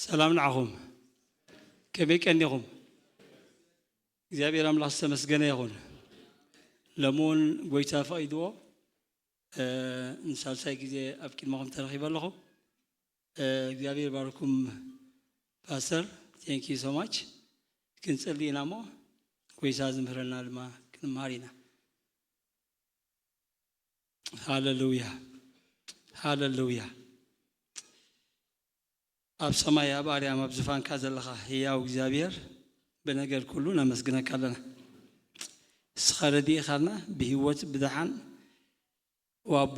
ሰላም ንዓኹም። ከመይ ቀኒኹም? እግዚኣብሔር ኣምላኽ ዝተመስገነ ይኹን። ሎሚ እውን ጎይታ ፈቒድዎ፣ እ፣ ንሳልሳይ ግዜ ኣብ ቅድመኹም ተረኺበ ኣለኹ። እ፣ እግዚኣብሔር ባርኩም ፓስተር። Thank you so much። ክንጽሊ ኢና እሞ ጎይታ ዝምህረና ድማ ክንምሃር ኢና። ሃለሉያ፣ ሃለሉያ። ኣብ ሰማይ ኣብ ኣርያም ኣብ ዙፋንካ ዘለኻ ህያው እግዚኣብሔር፣ ብነገር ኩሉ ነመስግነካ ኣለና። ንስኻ ረድኢኻልና ብህይወት ብደሓን ዋቦ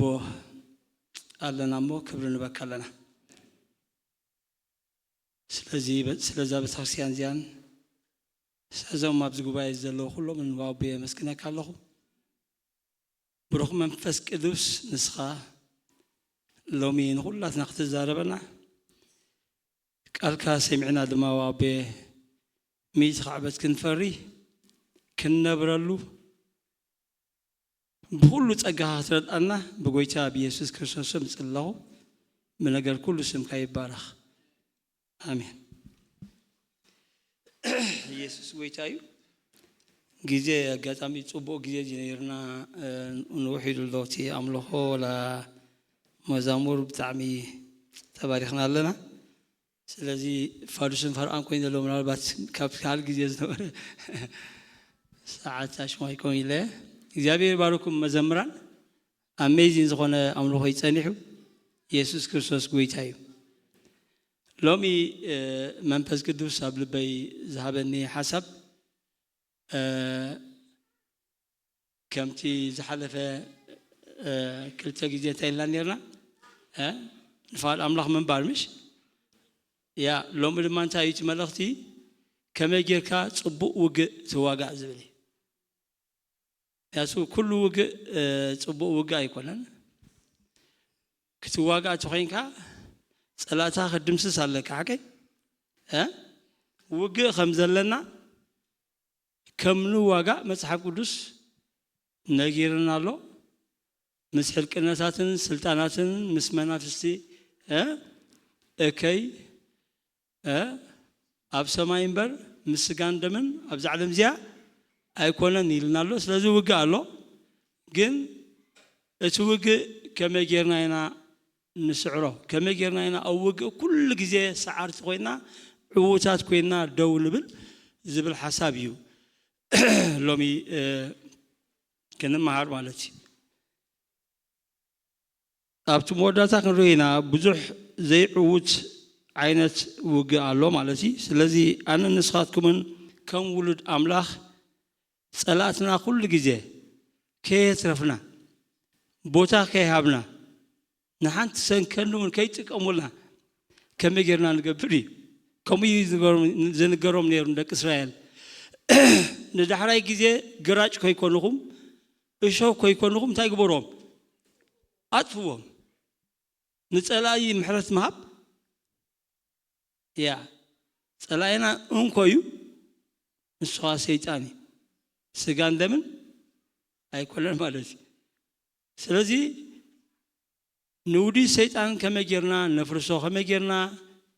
ኣለና እሞ ክብሪ ንበካ ኣለና። ስለዚ ስለዛ ቤተክርስትያን እዚኣን ስለዞም ኣብዚ ጉባኤ ዘለዉ ኩሎም ንዋቦ የመስግነካ ኣለኹ። ብሩኽ መንፈስ ቅዱስ ንስኻ ሎሚ ንኹላትና ክትዛረበና፣ ቃልካ ሰሚዕና ድማ ዋቤ ሚእቲ ካዕበት ክንፈሪ ክንነብረሉ ብኹሉ ጸጋኻ ክትረድኣና ብጎይታ ብየሱስ ክርስቶስ ስም ጽለኹ። ብነገር ኩሉ ስምካ ይባረኽ። ኣሜን። ኢየሱስ ጎይታ እዩ። ግዜ ኣጋጣሚ ጽቡቕ ግዜ እዩ ነይርና። እ፣ ንውሕ ኢሉ ኣሎ እቲ ኣምልኾ ወላ መዛሙር ብጣዕሚ ተባሪኽና ኣለና። ስለዚ ፋዱስን ፈርቓን ኮይኑ ዘሎ ምናልባት ካብ ካልእ ግዜ ዝነበረ ሰዓት ኣሽማይ ኮይኑ ኢለ እግዚኣብሔር ይባርኩም መዘምራን። ኣሜዚን ዝኾነ ኣምልኾ እዩ ጸኒሑ። ኢየሱስ ክርስቶስ ጎይታ እዩ። ሎሚ፣ እ፣ መንፈስ ቅዱስ ኣብ ልበይ ዝሃበኒ ሓሳብ፣ እ፣ ከምቲ ዝሓለፈ፣ እ፣ ክልተ ግዜ እንታይ ኢልና ነርና? እ፣ ንፍቓድ ኣምላኽ ምንባር ምሽ? ያ፣ ሎሚ ድማ እንታይ እዩ እቲ መልእኽቲ? ከመይ ጌርካ ጽቡቕ ውግእ ትዋጋእ ዝብል እዩ። ያሱ ኩሉ ውግእ፣ እ፣ ጽቡቕ ውግእ ኣይኮነን። ክትዋጋእ ተኾይንካ ጸላእታ ክትድምስስ ኣለካ፣ ሓቀይ? እ? ውግእ ከም ዘለና ከም ንዋጋእ መጽሓፍ ቅዱስ ነጊርና ኣሎ። ምስ ሕልቅነታትን ስልጣናትን ምስ መናፍስቲ፣ እ፣ እከይ፣ እ፣ ኣብ ሰማይ እምበር ምስ ስጋን ደምን ኣብዚ ዓለም እዚኣ ኣይኮነን ኢልና ኣሎ። ስለዚ ውግእ ኣሎ። ግን እቲ ውግእ ከመይ ጌርና ኢና ንስዕሮ? ከመይ ጌርና ኢና ኣብ ውግእ ኩሉ ግዜ ሰዓርቲ ኮይና፣ ዕዉታት ኮይና ደው ንብል ዝብል ሓሳብ እዩ ሎሚ፣ እ፣ ክንመሃር ማለት እዩ። ኣብቲ መወዳእታ ክንርኢ ኢና፣ ብዙሕ ዘይዕዉት ዓይነት ውግእ ኣሎ ማለት እዩ። ስለዚ ኣነ ንስኻትኩምን ከም ውሉድ ኣምላኽ ጸላእትና ኩሉ ግዜ ከየትረፍና፣ ቦታ ከይሃብና፣ ንሓንቲ ሰንከንድ እውን ከይጥቀሙልና ከመይ ጌርና ንገብር እዩ። ከምኡ እዩ ዝንገሮም፣ ዝንገሮም ነይሩ ንደቂ እስራኤል። ንዳሕራይ ግዜ ግራጭ ከይኮንኹም፣ እሾኽ ከይኮንኹም እንታይ ግበሮም? ኣጥፍዎም። ንጸላኢ ምሕረት ምሃብ። ያ፣ ጸላኢና እንኮ እዩ፣ ንሱ ኸኣ ሰይጣን እዩ። ስጋን ደምን ኣይኮነን ማለት እዩ። ስለዚ ንውዲ ሰይጣን ከመይ ጌርና ነፍርሶ፣ ከመይ ጌርና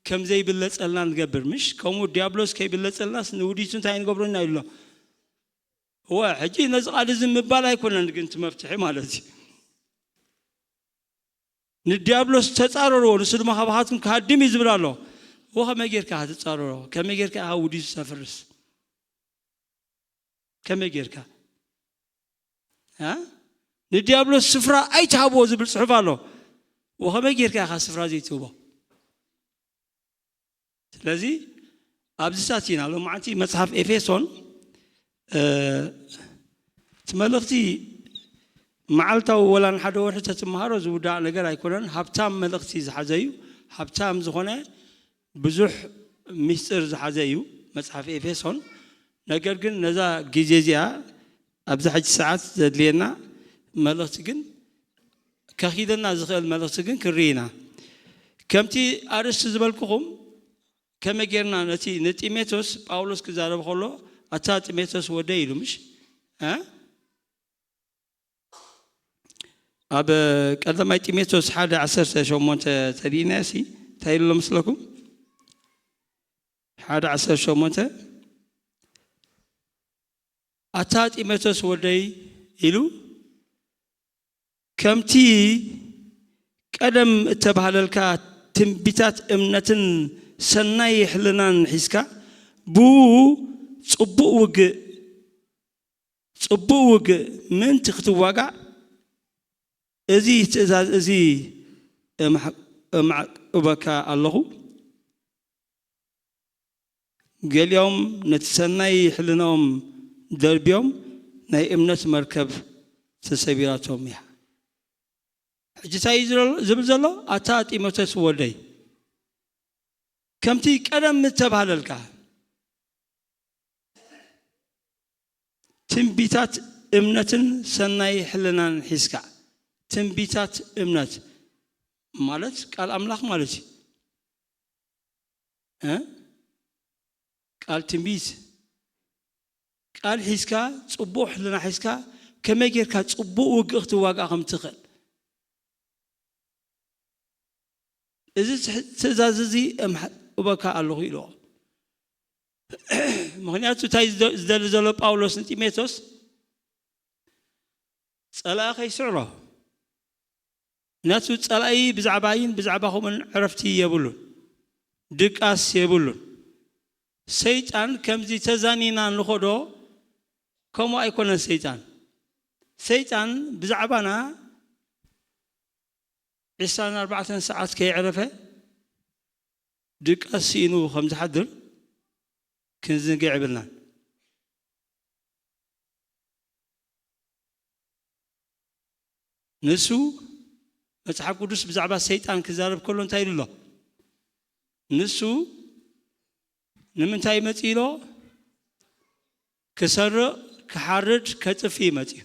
ከም ዘይብለጸልና ንገብር፣ ምሽ? ከምኡ ዲያብሎስ ከይብለጸልናስ ንውዲቱ እንታይ ንገብሮ ኢና ኢሉ ኣሎ። እወ፣ ሕጂ ነዚ ቃል እዚ ምባል ኣይኮነን ግን እቲ መፍትሒ ማለት እዩ። ንዲያብሎስ ተጻረርዎ፣ ንሱ ድማ ካባኻትኩም ክሃድም እዩ ዝብል ኣሎ። እወ፣ ከመይ ጌርካ ኢኻ ትጻረሮ? ከመይ ጌርካ ኢኻ ውዲቱ ተፍርስ? ከመይ ጌርካ? እ? ንዲያብሎስ ስፍራ ኣይትሃብዎ ዝብል ጽሑፍ ኣሎ። እወ፣ ከመይ ጌርካ ኢኻ ስፍራ ዘይትህቦ? ስለዚ ኣብዚ ሳት ኢና ሎማዓንቲ መጽሓፍ ኤፌሶን፣ እ፣ እቲ መልእኽቲ መዓልታዊ ወላ ንሓደ ወርሒ ተትመሃሮ ዝውዳእ ነገር ኣይኮነን። ሃብታም መልእኽቲ ዝሓዘ እዩ። ሃብታም ዝኾነ ብዙሕ ምስጢር ዝሓዘ እዩ መጽሓፍ ኤፌሶን። ነገር ግን ነዛ ግዜ እዚኣ፣ ኣብዛ ሕጂ ሰዓት ዘድልየና መልእኽቲ ግን፣ ከኺደና ዝኽእል መልእኽቲ ግን ክንርኢ ኢና። ከምቲ ኣርእስቲ ዝበልኩኹም፣ ከመይ ጌርና ነቲ ንጢሞቴዎስ ጳውሎስ ክዛረብ ከሎ፣ "ኣታ ጢሞቴዎስ ወደይ" ኢሉ፣ ምሽ? እ? ኣብ ቀዳማይ ጢሞቴዎስ ሓደ ዓሰርተ ሸሞንተ ተሪእናዮ ሲ እንታይ ኢሉ ኣሎ መስለኩም? ሓደ ዓሰርተ ሸሞንተ ኣታ ጢሞቴዎስ ወደይ ኢሉ ከምቲ ቀደም እተባህለልካ ትንቢታት እምነትን ሰናይ ሕልናን ሒዝካ ብኡ ጽቡቕ ውግእ ጽቡቕ ውግእ ምእንቲ ክትዋጋእ እዚ ትእዛዝ እዚ እማዕቅበካ ኣለኹ። ገሊኦም ነቲ ሰናይ ሕልናኦም ደርብዮም ናይ እምነት መርከብ ተሰቢራቶም እያ። ሕጂ እንታይ እዩ ዝብል ዘሎ? ኣታ ጢሞቴዎስ ወደይ ከምቲ ቀደም እተባህለልካ ትንቢታት እምነትን ሰናይ ሕልናን ሒዝካ ትንቢታት እምነት ማለት ቃል ኣምላኽ ማለት እዩ። ቃል ትንቢት ቃል ሒዝካ ጽቡቕ ሕልና ሒዝካ ከመይ ጌርካ ጽቡቕ ውግእ ክትዋጋእ ከም ትኽእል እዚ ትእዛዝ እዚ እምሃ- እበካ ኣለኹ ኢልዎ። ምኽንያቱ እንታይ ዝደ- ዝደሊ ዘሎ ጳውሎስ ንጢሞቴዎስ ጸላኢ ከይስዕሮ። ምክንያቱ ጸላኢ ብዛዕባይን ብዛዕባኹምን ዕረፍቲ የብሉን፣ ድቃስ የብሉን። ሰይጣን ከምዚ ተዛኒና ንኸዶ ከምኡ ኣይኮነን። ሰይጣን ሰይጣን ብዛዕባና ዕስራን ኣርባዕተን ሰዓት ከየዕረፈ ድቃስ ስኢኑ ከም ዝሓድር ክንዝንግዕ የብልናን። ንሱ መጽሓፍ ቅዱስ ብዛዕባ ሰይጣን ክዛረብ ከሎ እንታይ ኢሉ ኣሎ? ንሱ ንምንታይ መጺኡ ኢሎ? ክሰርቕ፣ ክሓርድ፣ ከጥፍእ እዩ መጺኡ።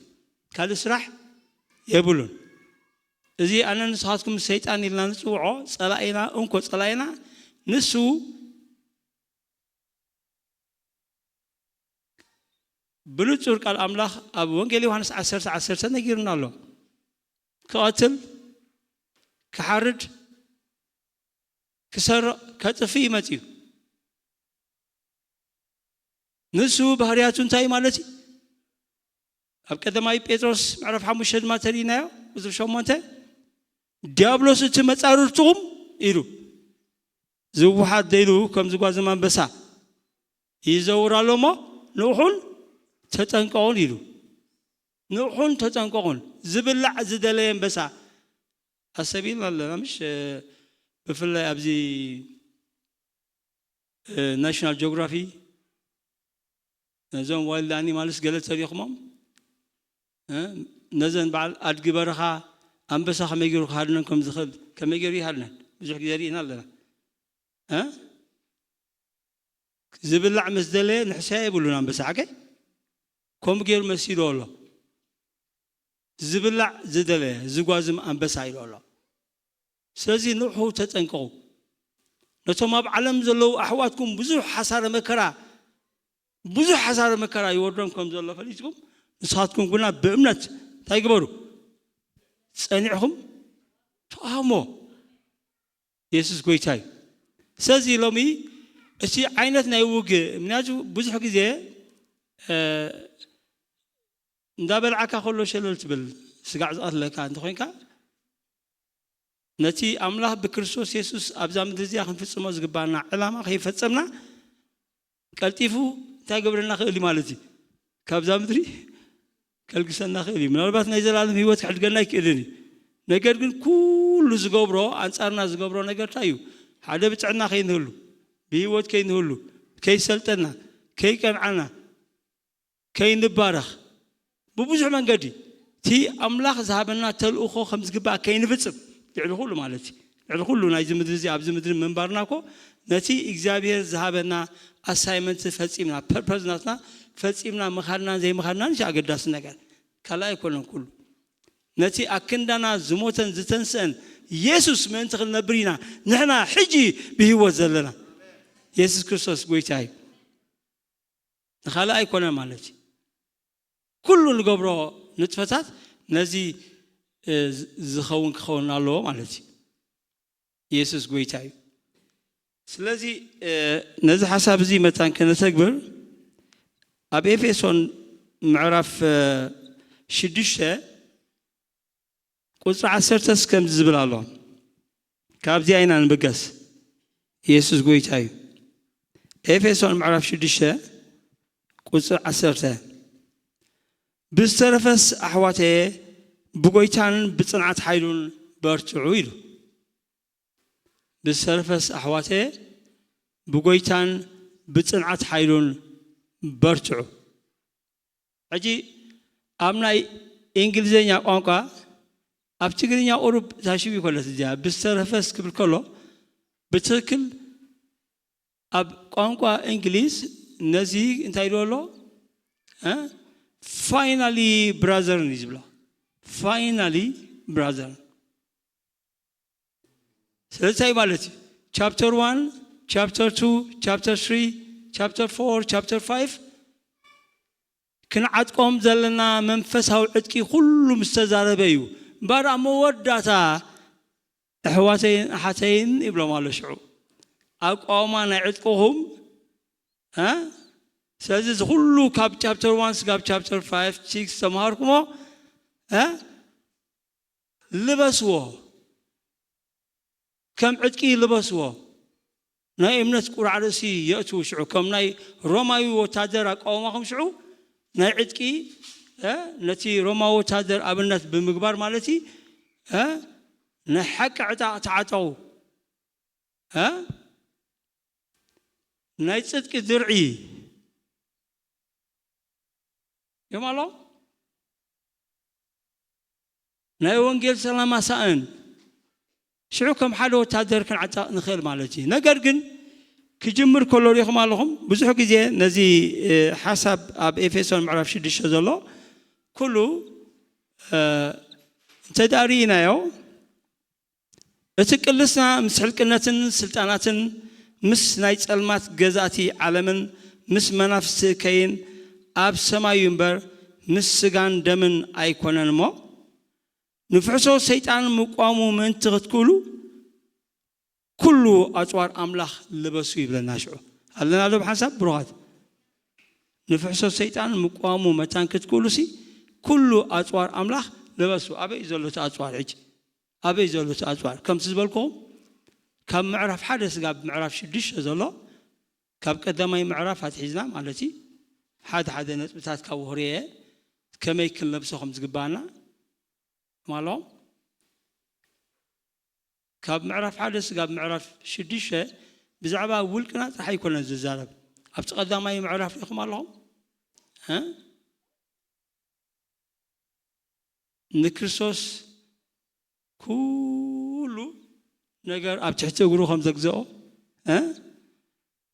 ካልእ ስራሕ የብሉን። እዚ ኣነ ንስኻትኩም ሰይጣን ኢልና ንጽውዖ ጸላኢና፣ እንኮ ጸላኢና ንሱ ብንጹር ቃል ኣምላኽ ኣብ ወንጌል ዮሃንስ ዓሰርተ ዓሰርተ ነጊሩና ኣሎ። ክቐትል፣ ክሓርድ፣ ክሰርቕ፣ ከጥፍእ እዩ መጺኡ። ንሱ ባህርያቱ እንታይ ማለት እዩ? ኣብ ቀዳማይ ጴጥሮስ ምዕራፍ ሓሙሽተ ድማ ተሪእናዮ፣ ቁጽሪ ሸሞንተ፣ "ዲያብሎስ እቲ መጻርርትኹም" ኢሉ፣ "ዝወሓድ ደይሉ ከም ዝጓዝም ኣንበሳ ይዘውር ኣሎ እሞ ንውሑን ተጠንቀቑን" ኢሉ። ንውሑን ተጠንቀቑን፣ ዝብላዕ ዝደለየ ኣንበሳ። ኣሰብ ኢልና ኣለና፣ ምሽ? ብፍላይ ኣብዚ ናሽናል ጂኦግራፊ ነዞም ዋይልድ ኣኒማልስ ገለ ተሪኹሞም? ነዘን በዓል ኣድጊ በረኻ ኣንበሳ ከመይ ገይሩ ክሃድነን ከም ዝኽእል፣ ከመይ ገይሩ ይሃድነን ብዙሕ ግዜ ርኢና ኣለና። ዝብላዕ ምስ ደለየ ንሕስያ የብሉን ኣንበሳ ሓቀይ። ከምኡ ገይሩ መሲሉ ኣሎ። ዝብላዕ ዝደለየ ዝጓዝም ኣንበሳ ኢሉ ኣሎ። ስለዚ ንዑ ተጠንቀቑ። ነቶም ኣብ ዓለም ዘለዉ ኣሕዋትኩም ብዙሕ ሓሳረ መከራ፣ ብዙሕ ሓሳረ መከራ ይወርዶም ከም ዘሎ ፈሊጥኩም፣ ንስኻትኩም ግና ብእምነት እንታይ ግበሩ? ጸኒዕኹም ተቓወሞ። የሱስ ጎይታ እዩ። ስለዚ ሎሚ እቲ ዓይነት ናይ ውግእ፣ ምክንያቱ ብዙሕ ግዜ፣ እ፣ እንዳበልዓካ ከሎ ሸለል ትብል፣ ስጋዕ ዝቐትለካ እንተኾይንካ፣ ነቲ ኣምላኽ ብክርስቶስ የሱስ ኣብዛ ምድሪ እዚኣ ክንፍጽሞ ዝግባና ዕላማ ከይፈጸምና፣ ቀልጢፉ እንታይ ገብረና ክእል እዩ ማለት እዩ? ካብዛ ምድሪ ከልግሰና ክእል እዩ። ምናልባት ናይ ዘላለም ህይወት ክሕድገና ኣይክእልን እዩ። ነገር ግን ኩሉ ዝገብሮ፣ ኣንጻርና ዝገብሮ ነገር እንታይ እዩ? ሓደ ብጥዕና ከይንህሉ፣ ብህይወት ከይንህሉ፣ ከይሰልጠና፣ ከይቀንዓና፣ ከይንባረኽ፣ ብብዙሕ መንገዲ እቲ ኣምላኽ ዝሃበና ተልእኾ ከም ዝግባእ ከይንፍጽም፣ ልዕሊ ኩሉ ማለት እዩ። ልዕሊ ኩሉ ናይዚ ምድሪ እዚ፣ ኣብዚ ምድሪ ምንባርና እኮ ነቲ እግዚኣብሔር ዝሃበና ኣሳይመንት ፈጺምና፣ ፐርፐዝ ናትና ፈጺምና ምኻድናን ዘይምኻድናን እዩ ኣገዳሲ ነገር። ካልእ ኣይኮነን ኩሉ። ነቲ ኣክንዳና ዝሞተን ዝተንስአን የሱስ ምእንቲ ክንነብር ኢና ንሕና ሕጂ ብህይወት ዘለና። የሱስ ክርስቶስ ጎይታ እዩ። ንኻልእ ኣይኮነን ማለት እዩ። ኩሉ ንገብሮ ንጥፈታት ነዚ፣ እ፣ ዝ-፣ ዝኸውን ክኸውን ኣለዎ ማለት እዩ። የሱስ ጎይታ እዩ። ስለዚ ነዚ ሓሳብ እዚ መታን ከነተግብር ኣብ ኤፌሶን ምዕራፍ ሽዱሽተ ቁፅሪ ዓሰርተስ ከምዚ ዝብል ኣሎ። ካብዚኣ ኢና ንብገስ። ኢየሱስ ጎይታ እዩ። ኤፌሶን ምዕራፍ ሽዱሽተ ቁፅሪ ዓሰርተ፣ ብዝተረፈስ ኣሕዋተየ ብጎይታን ብፅንዓት ሓይሉን በርትዑ ኢሉ። ብዝተረፈስ ኣሕዋተየ ብጎይታን ብፅንዓት ሓይሉን በርትዑ። ሕጂ ኣብ ናይ እንግሊዝኛ ቋንቋ፣ ኣብ ትግርኛ ቁሩብ ታሽቢ ይኮነት እዚኣ። ብዝተረፈስ ክብል ከሎ ብትክክል ኣብ ቋንቋ እንግሊዝ ነዚ እንታይ ኢሉ ኣሎ? ፋይናሊ ብራዘርን እዩ ዝብሎ። ፋይናሊ ብራዘር። ስለዚ እንታይ ማለት እዩ? ቻፕተር ዋን፣ ቻፕተር ቱ፣ ቻፕተር ስሪ፣ ቻፕተር ፎር፣ ቻፕተር ፋይቭ ክንዓጥቆም ዘለና መንፈሳዊ ዕጥቂ ኩሉ ምስ ተዛረበ እዩ። እምበኣር ኣብ መወዳእታ ኣሕዋተይን ኣሓተይን ይብሎም ኣሎ። ሽዑ ኣቋውማ ናይ ዕጥቅኹም እ? ስለዚ እዚ ኩሉ ካብ ቻፕተር ዋን ስጋብ ቻፕተር ፋይቭ ሲክስ ተምሃርኩሞ እ? ልበስዎ፣ ከም ዕጥቂ ልበስዎ። ናይ እምነት ቁራዕ ርእሲ የእትዉ ሽዑ፣ ከም ናይ ሮማዊ ወታደር ኣቃውማኹም ሽዑ ናይ ዕጥቂ እ? ነቲ ሮማዊ ወታደር ኣብነት ብምግባር ማለት እዩ እ? ናይ ሓቂ ዕጣቕ ተዓጠቑ እ? ናይ ጽድቂ ድርዒ እዮም ኣሎ። ናይ ወንጌል ሰላም ኣሳእን ሽዑ ከም ሓደ ወታደር ክንዓጣቕ ንኽእል ማለት እዩ። ነገር ግን ክጅምር ከሎ ሪኢኹም ኣለኹም። ብዙሕ ግዜ ነዚ እ፣ ሓሳብ ኣብ ኤፌሶን ምዕራፍ ሽዱሽተ ዘሎ ኩሉ እ፣ እንተ ደኣ ርኢናዮ እቲ ቅልስና ምስ ሕልቅነትን ስልጣናትን ምስ ናይ ጸልማት ገዛእቲ ዓለምን ምስ መናፍስቲ እከይን ኣብ ሰማይ እዩ እምበር ምስ ስጋን ደምን ኣይኮነን እሞ ንፍሕሶ ሰይጣን ምቋሙ ምእንቲ ክትክእሉ ኩሉ ኣጽዋር ኣምላኽ ልበሱ ይብለና። ሽዑ ኣለና ዶ ብሓንሳብ ብሩኻት? ንፍሕሶ ሰይጣን ምቋሙ መታን ክትክእሉ ሲ ኩሉ ኣጽዋር ኣምላኽ ልበሱ። ኣበይ እዩ ዘሎ እቲ ኣጽዋር ሕጂ? ኣበይ ዘሎ እቲ ኣጽዋር? ከምቲ ዝበልኩኹም ካብ ምዕራፍ ሓደ ስጋብ ምዕራፍ ሽዱሽተ ዘሎ ካብ ቀዳማይ ምዕራፍ ኣትሒዝና ማለት እዩ ሓደ ሓደ ነጥብታት ካብ ወህርየ ከመይ ክንለብሶ ከም ዝግባኣና ማሎም ካብ ምዕራፍ ሓደ ስጋብ ምዕራፍ ሽዱሽተ ብዛዕባ ውልቅና ጥራሕ ኣይኮነን ዝዛረብ። ኣብቲ ቀዳማይ ምዕራፍ ሪኹም ኣለኹም እ? ንክርስቶስ ኩሉ ነገር ኣብ ትሕቲ እግሩ ከም ዘግዘኦ እ?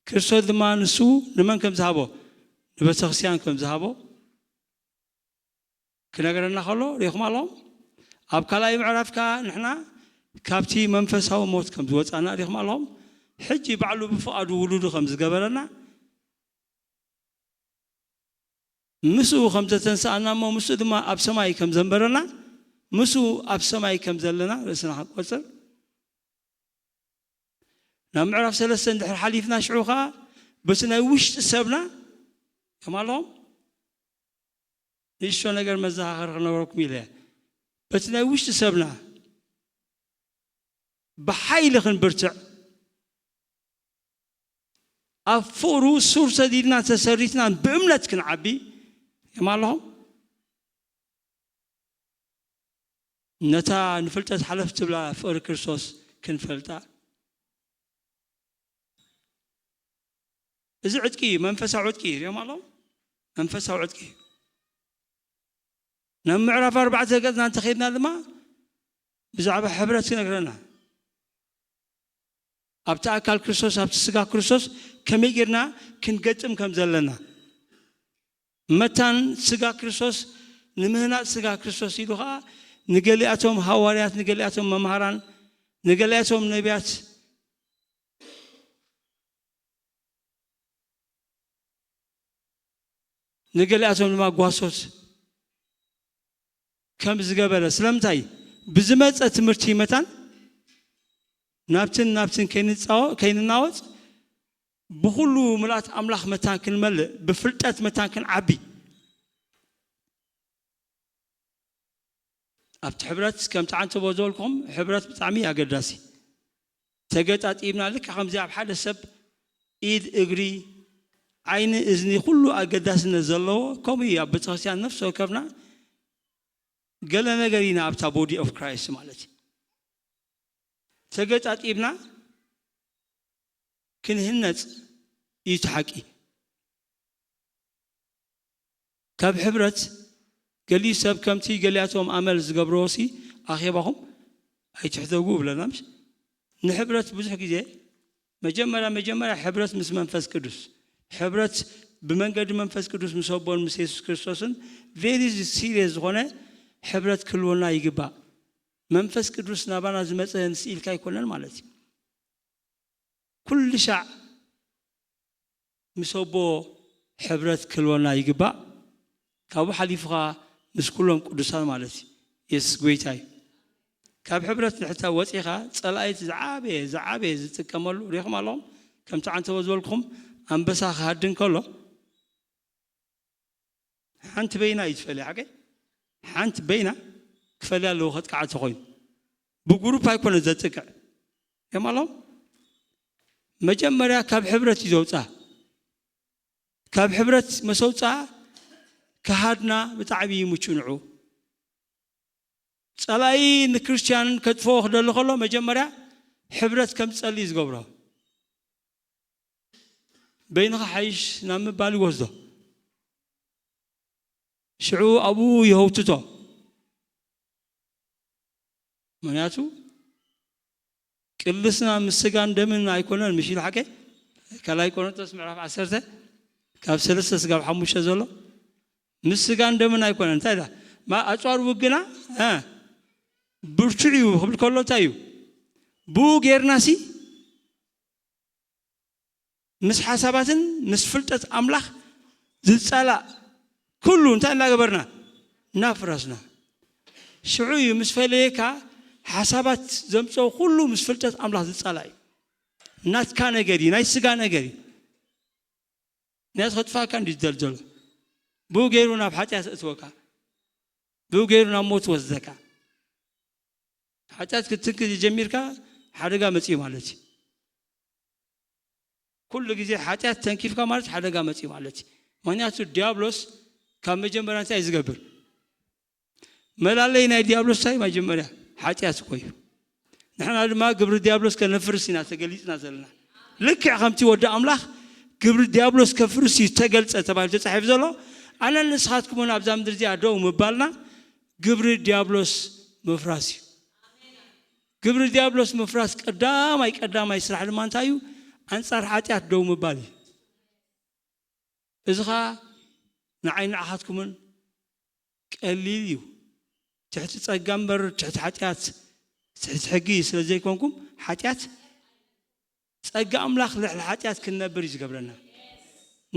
ክርስቶስ ድማ ንሱ ንመን ከም ዝሃቦ ንቤተክርስትያን ከም ዝሃቦ ክነገረና ከሎ ሪኢኹም ኣለኹም። ኣብ ካልኣይ ምዕራፍ ከዓ ንሕና ካብቲ መንፈሳዊ ሞት ከም ዝወፃና ሪኢኹም ኣለኹም። ሕጂ ባዕሉ ብፍቓዱ ውሉዱ ከም ዝገበረና ምስኡ ከም ዘተንስኣና እሞ ምስኡ ድማ ኣብ ሰማይ ከም ዘንበረና ምስኡ ኣብ ሰማይ ከም ዘለና ርእስና ክንቆፅር ናብ ምዕራፍ ሰለስተ እንድሕር ሓሊፍና ሽዑ ከዓ በቲ ናይ ውሽጢ ሰብና ከም ኣለኹም ንእሽቶ ነገር መዘኻኸሪ ክነግረኩም ኢለ በቲ ናይ ውሽጢ ሰብና ብሓይሊ ክንብርትዕ ኣብ ፍቕሩ ሱር ሰዲድና ተሰሪትና ብእምነት ክንዓቢ የማ ኣለኹም ነታ ንፍልጠት ሓለፍ ትብላ ፍቕሪ ክርስቶስ ክንፈልጣ እዚ ዕጥቂ እዩ መንፈሳዊ ዕጥቂ እዩ ሪኦም ኣለኹም መንፈሳዊ ዕጥቂ እዩ ናብ ምዕራፍ ኣርባዕተ ገፅና እንተኸድና ድማ ብዛዕባ ሕብረት ይነግረና ኣብቲ ኣካል ክርስቶስ ኣብቲ ስጋ ክርስቶስ ከመይ ጌርና ክንገጥም ከም ዘለና መታን ስጋ ክርስቶስ ንምህናፅ ስጋ ክርስቶስ ኢሉ ከዓ ንገሊኣቶም ሃዋርያት ንገሊኣቶም መምሃራን ንገሊኣቶም ነቢያት ንገሊኣቶም ድማ ጓሶት ከም ዝገበረ ስለምንታይ ብዝመፀ ትምህርቲ መታን ናብትን ናብትን ከይንጻወ- ከይንናወጽ፣ ብኹሉ ምልኣት ኣምላኽ መታን ክንመልእ፣ ብፍልጠት መታን ክንዓቢ። ኣብቲ ሕብረት፣ ከምቲ ዓንተቦ ዝበልኩም፣ ሕብረት ብጣዕሚ ኣገዳሲ። ተገጣጢምና፣ ልክዕ ከምዚ ኣብ ሓደ ሰብ ኢድ፣ እግሪ፣ ዓይኒ፣ እዝኒ፣ ኩሉ ኣገዳስነት ዘለዎ፣ ከምኡ እዩ ኣብ ቤተክርስትያን ነፍሲ ወከፍና ገለ ነገር ኢና ኣብታ ቦዲ ኦፍ ክራይስት ማለት እዩ። ተገጣጢምና ክንህነጽ እዩ እቲ ሓቂ። ካብ ሕብረት፣ ገሊኡ ሰብ ከምቲ ገሊኣቶም ኣመል ዝገብርዎ ሲ ኣኼባኹም ኣይትሕደጉ እብለና። ምሽ ንሕብረት ብዙሕ ግዜ መጀመርያ መጀመርያ ሕብረት ምስ መንፈስ ቅዱስ፣ ሕብረት ብመንገዲ መንፈስ ቅዱስ ምስ ኣቦን ምስ የሱስ ክርስቶስን ቬሪ ሲሪየስ ዝኾነ ሕብረት ክህልወና ይግባእ። መንፈስ ቅዱስ ናባና ዝመጸ ንስኢልካ ኣይኮነን ማለት እዩ። ኩሉ ሻዕ ምስ ኣቦ ሕብረት ክህልወና ይግባእ። ካብኡ ሓሊፉኻ ምስ ኩሎም ቅዱሳን ማለት እዩ። የሱስ ጎይታ እዩ። ካብ ሕብረት ድሕታ ወፂኻ ጸላኢት ዝዓበየ ዝዓበየ ዝጥቀመሉ ሪኹም ኣለኹም። ከምቲ ዓንተቦ ዝበልኩኹም ኣንበሳ ክሃድን ከሎ ሓንቲ በይና እዩ ዝፈልያ። ሓቂ ሓንቲ በይና ክፈልያ ኣለዎ ከጥቅዓ ተኾይኑ ብጉሩፕ ኣይኮነ ዘጥቅዕ እዮም ኣለኹም። መጀመርያ ካብ ሕብረት እዩ ዘውፅኣ። ካብ ሕብረት መሰውፅኣ ክሃድና ብጣዕሚ ይምቹ ንዑ። ጸላኢ ንክርስትያንን ከጥፍኦ ክደሊ ከሎ መጀመርያ ሕብረት ከም ዝጸሊ እዩ ዝገብሮ። በይንኻ ሓይሽ ናብ ምባል ይወስዶ። ሽዑ ኣብኡ ይህውትቶ። ምኽንያቱ ቅልስና ምስ ስጋን ደምን ኣይኮነን፣ ምሽ ኢሉ ሓቀ ካልኣይ ቆሮንቶስ ምዕራፍ ዓሰርተ ካብ ሰለስተ ስጋብ ሓሙሽተ ዘሎ ምስ ስጋን ደምን ኣይኮነን። እንታይ ዳ ማ ኣፅዋር ውግና እ ብርቱዕ እዩ ክብል ከሎ እንታይ እዩ? ብኡ ጌርናሲ ምስ ሓሳባትን ምስ ፍልጠት ኣምላኽ ዝጻላእ ኩሉ እንታይ እናገበርና? እናፍረስና። ሽዑ እዩ ምስ ፈለየካ ሓሳባት ዘምፅኦ ኩሉ ምስ ፍልጠት ኣምላኽ ዝጻላእ እዩ። ናትካ ነገር እዩ፣ ናይ ስጋ ነገር እዩ። ምክንያቱ ከጥፋእካ እንዲ ዝደል ዘሎ ብኡ ገይሩ ናብ ሓጢኣት እትወካ፣ ብኡ ገይሩ ናብ ሞት ወስደካ። ሓጢኣት ክትትንክፍ ጀሚርካ ሓደጋ መፅዩ ማለት እዩ። ኩሉ ግዜ ሓጢኣት ተንኪፍካ ማለት ሓደጋ መፅዩ ማለት እዩ። ምክንያቱ ዲያብሎስ ካብ መጀመርያ እንታይ እዩ ዝገብር? መላለይ ናይ ዲያብሎስ እንታይ መጀመርያ ሓጢኣት እኮ እዩ። ንሕና ድማ ግብሪ ዲያብሎስ ከነፍርስ ኢና ተገሊፅና ዘለና። ልክዕ ከምቲ ወዲ ኣምላኽ ግብሪ ዲያብሎስ ከፍርስ እዩ ዝተገልጸ ተባሂሉ ተጻሒፉ ዘሎ፣ ኣነ ንስኻትኩም እውን ኣብዛ ምድሪ እዚኣ ደው ምባልና ግብሪ ዲያብሎስ ምፍራስ እዩ። ግብሪ ዲያብሎስ ምፍራስ ቀዳማይ ቀዳማይ ስራሕ ድማ እንታይ እዩ? ኣንጻር ሓጢኣት ደው ምባል እዩ። እዚ ኸኣ ንዓይ ንዓኻትኩምን ቀሊል እዩ። ትሕቲ ጸጋ እምበር ትሕቲ ሓጢኣት፣ ትሕቲ ሕጊ ስለ ዘይኮንኩም፣ ሓጢኣት ጸጋ ኣምላኽ ልዕሊ ሓጢኣት ክንነብር እዩ ዝገብረና።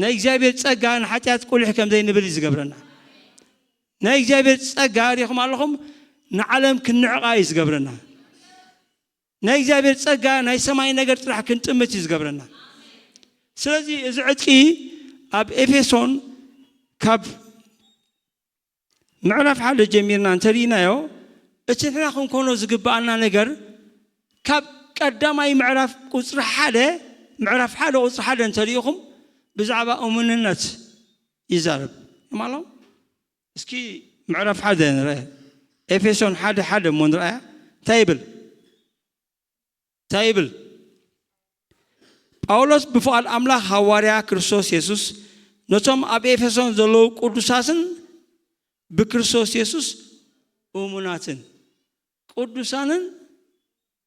ናይ እግዚኣብሔር ጸጋ ንሓጢኣት ቁሊሕ ከም ዘይንብል እዩ ዝገብረና። ናይ እግዚኣብሔር ጸጋ ሪኹም ኣለኹም ንዓለም ክንዕቓ እዩ ዝገብረና። ናይ እግዚኣብሔር ጸጋ ናይ ሰማይ ነገር ጥራሕ ክንጥምት እዩ ዝገብረና። ስለዚ እዚ ዕጥቂ ኣብ ኤፌሶን ካብ ምዕራፍ ሓደ ጀሚርና እንተርኢናዮ፣ እቲ ንሕና ክንኮኖ ዝግብኣና ነገር ካብ ቀዳማይ ምዕራፍ ቁፅሪ ሓደ፣ ምዕራፍ ሓደ ቁፅሪ ሓደ እንተሪኢኹም ብዛዕባ እሙንነት ይዛረብ። ማለት እስኪ ምዕራፍ ሓደ ንርአ። ኤፌሶን ሓደ ሓደ እሞ ንርኣያ። እንታይ ይብል? እንታይ ይብል? ጳውሎስ ብፍቓድ ኣምላኽ ሃዋርያ ክርስቶስ የሱስ ነቶም ኣብ ኤፌሶን ዘለዉ ቅዱሳትን ብክርስቶስ የሱስ እሙናትን። ቅዱሳንን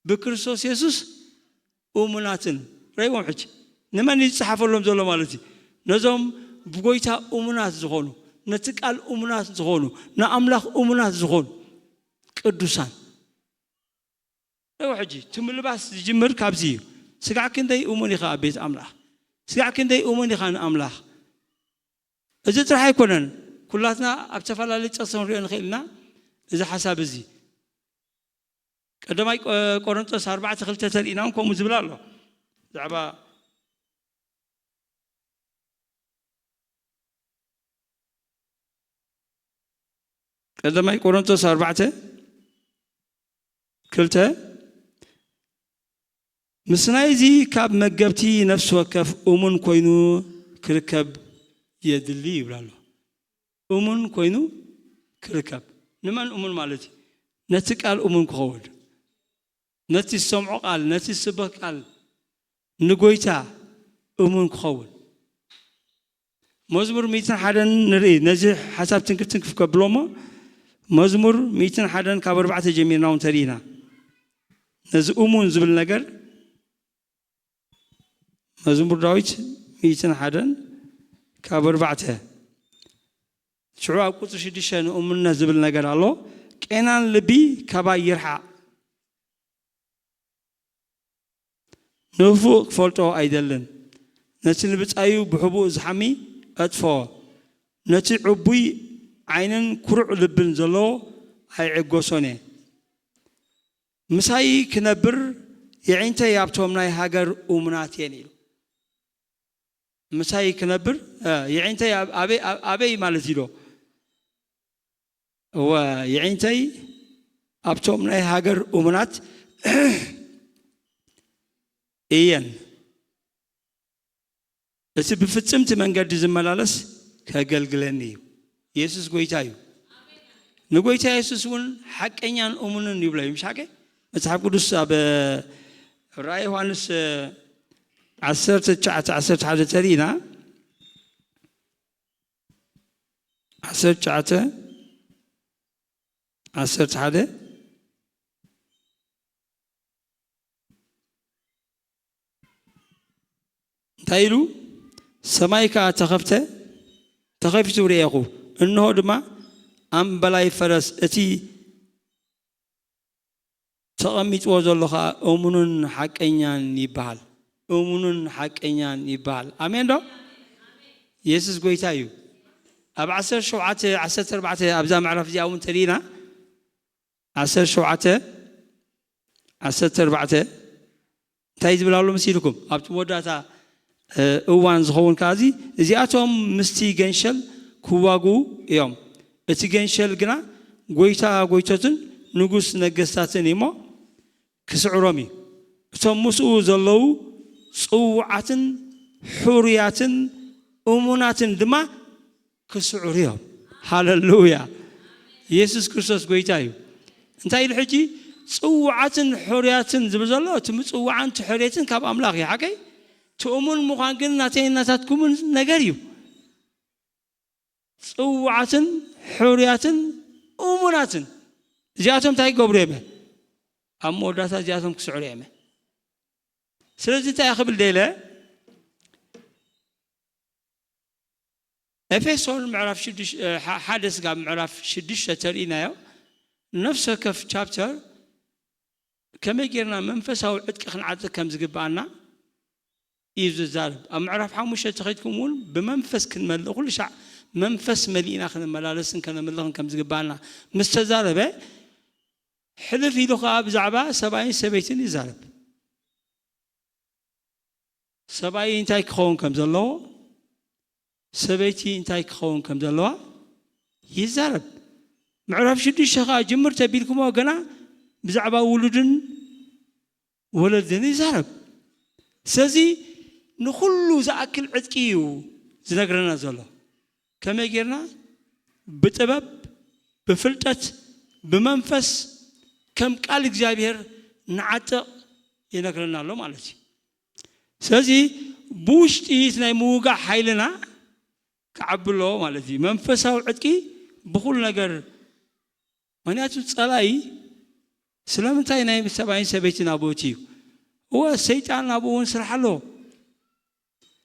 ብክርስቶስ የሱስ እሙናትን። ረይዎም ሕጂ ንመን እዩ ዝጸሓፈሎም ዘሎ ማለት እዩ? ነዞም ብጎይታ እሙናት ዝኾኑ፣ ነቲ ቃል እሙናት ዝኾኑ፣ ንኣምላኽ እሙናት ዝኾኑ ቅዱሳን። ረይዎ ሕጂ እቲ ምልባስ ዝጅምር ካብዚ እዩ። ስጋዕ ክንደይ እሙን ኢኻ ኣብ ቤት ኣምላኽ? ስጋዕ ክንደይ እሙን ኢኻ ንኣምላኽ? እዚ ጥራሕ ኣይኮነን። ኩላትና ኣብ ዝተፈላለዩ ጥቕሲ ክንሪኦ ንኽእል ኢና። እዚ ሓሳብ እዚ ቀዳማይ ቆ-፣ ቆሮንቶስ ኣርባዕተ ክልተ ተሪኢና እውን ከምኡ ዝብል ኣሎ። ብዛዕባ ቀዳማይ ቆሮንቶስ ኣርባዕተ ክልተ፣ ምስ ናይዚ ካብ መገብቲ ነፍሲ ወከፍ እሙን ኮይኑ ክርከብ የድሊ ይብል ኣሎ። እሙን ኮይኑ ክርከብ። ንመን እሙን ማለት እዩ? ነቲ ቃል እሙን ክኸውን፣ ነቲ ዝሰምዖ ቃል፣ ነቲ ዝስበኽ ቃል፣ ንጎይታ እሙን ክኸውን። መዝሙር ሚእትን ሓደን ንርኢ፣ ነዚ ሓሳብ ትንክፍ ትንክፍ ከብሎ እሞ፣ መዝሙር ሚእትን ሓደን ካብ ኣርባዕተ ጀሚርና እውን ተሪእና። ነዚ እሙን ዝብል ነገር፣ መዝሙር ዳዊት ሚእትን ሓደን ካብ ኣርባዕተ። ሽዑ ኣብ ቁጽሪ ሽዱሽተ ንእሙንነት ዝብል ነገር ኣሎ። ቄናን ልቢ ካባይ ይርሓቕ፣ ንክፉእ ክፈልጦ ኣይደልን። ነቲ ንብጻዩ ብሕቡእ ዝሓሚ ኣጥፍኦ። ነቲ ዕቡይ ዓይንን ኩሩዕ ልብን ዘለዎ ኣይዕገሶን እየ። ምሳይ ክነብር የዒንተይ ኣብቶም ናይ ሃገር እሙናት እየን ኢሉ። ምሳይ ክነብር፣ እ፣ የዒንተይ ኣብ-፣ ኣበይ፣ ኣብ-፣ ኣበይ ማለት እዩ ዶ? እወ፣ የዒንተይ ኣብቶም ናይ ሃገር እሙናት እየን። እቲ ብፍጽምቲ መንገዲ ዝመላለስ ከገልግለኒ እዩ። የሱስ ጎይታ እዩ። ንጎይታ የሱስ እውን ሓቀኛን እሙንን ይብሎ እዩ። ምሽ ሓቀ? መጽሓፍ ቅዱስ ኣብ ራእይ ዮሃንስ ዓሰርተ ትሽዓተ ዓሰርተ ሓደ ተሪእና፣ ዓሰርተ ትሽዓተ ዓሰርተ ሓደ እንታይ ኢሉ? ሰማይ ከኣ ተኸፍተ፣ ተኸፊቱ ርኤኹ፣ እንሆ ድማ ኣምበላይ ፈረስ፣ እቲ ተቐሚጥዎ ዘሎ ኸኣ እሙንን ሓቀኛን ይበሃል። እሙንን ሓቀኛን ይበሃል። ኣሜን ዶ? የሱስ ጎይታ እዩ። ኣብ ዓሰርተ ሸውዓተ ዓሰርተ ኣርባዕተ ኣብዛ ምዕራፍ እዚኣ እውን ተሪእና፣ ዓሰርተ ሸውዓተ ዓሰርተ ኣርባዕተ እንታይ ዝብል ኣሎ መሲልኩም? ኣብቲ መወዳእታ፣ እ፣ እዋን ዝኸውን ከኣ እዚ፣ እዚኣቶም ምስቲ ገንሸል ክዋጉ እዮም። እቲ ገንሸል ግና ጎይታ ጎይቶትን ንጉስ ነገስታትን እዩ እሞ ክስዕሮም እዩ። እቶም ምስኡ ዘለዉ ጽዉዓትን ሕሩያትን እሙናትን ድማ ክስዕሩ እዮም። ሃለሉያ! የሱስ ክርስቶስ ጎይታ እዩ። እንታይ ኢሉ ሕጂ? ጽዉዓትን ሕሩያትን ዝብል ዘሎ፣ እቲ ምጽዋዕን እቲ ሕርየትን ካብ ኣምላኽ እዩ። ሓቀይ? እቲ እሙን ምዃን ግን ናተይን ናታትኩምን ነገር እዩ። ጽዉዓትን ሕሩያትን እሙናትን። እዚኣቶም እንታይ ይገብሩ እዮም? ኣብ መወዳእታ እዚኣቶም ክስዕሩ እዮም። ስለዚ እንታይ ክብል ደለ? ኤፌሶን ምዕራፍ ሽዱሽተ፣ እ፣ ሓ-፣ ሓደ ስጋብ ምዕራፍ ሽዱሽተ ተርእይናዮ፣ ነፍሲ ወከፍ ቻፕተር ከመይ ጌርና መንፈሳዊ ዕጥቂ ክንዓጥቅ ከም ዝግብኣና እዩ ዝዛረብ። ኣብ ምዕራፍ ሓሙሽተ ተኸይድኩም እውን ብመንፈስ ክንመልእ፣ ኩሉ ሻዕ መንፈስ መሊእና ክንመላለስን ከነምልኽን ከም ዝግብኣና ምስ ተዛረበ፣ ሕልፍ ኢሉ ኸዓ ብዛዕባ ሰብኣይን ሰበይትን ይዛረብ። ሰብኣይ እንታይ ክኸውን ከም ዘለዎ፣ ሰበይቲ እንታይ ክኸውን ከም ዘለዋ ይዛረብ። ምዕራፍ ሽዱሽተ ኸዓ ጅምር ተቢልኩሞ ገና ብዛዕባ ውሉድን ወለድን ይዛረብ። ስለዚ ንኹሉ ዝኣክል ዕጥቂ እዩ ዝነግረና ዘሎ። ከመይ ጌርና ብጥበብ፣ ብፍልጠት፣ ብመንፈስ ከም ቃል እግዚኣብሔር ንዓጥቕ ይነግረና ኣሎ ማለት እዩ። ስለዚ ብውሽጢ እቲ ናይ ምውጋእ ሓይልና ክዓቢ ኣለዎ ማለት እዩ። መንፈሳዊ ዕጥቂ ብኹሉ ነገር፣ ምኽንያቱ ጸላኢ ስለምንታይ ናይ ሰብኣይን ሰበይትን ኣብኡ እዩ? እወ፣ ሰይጣን ኣብኡ እውን ስራሕ ኣለዎ።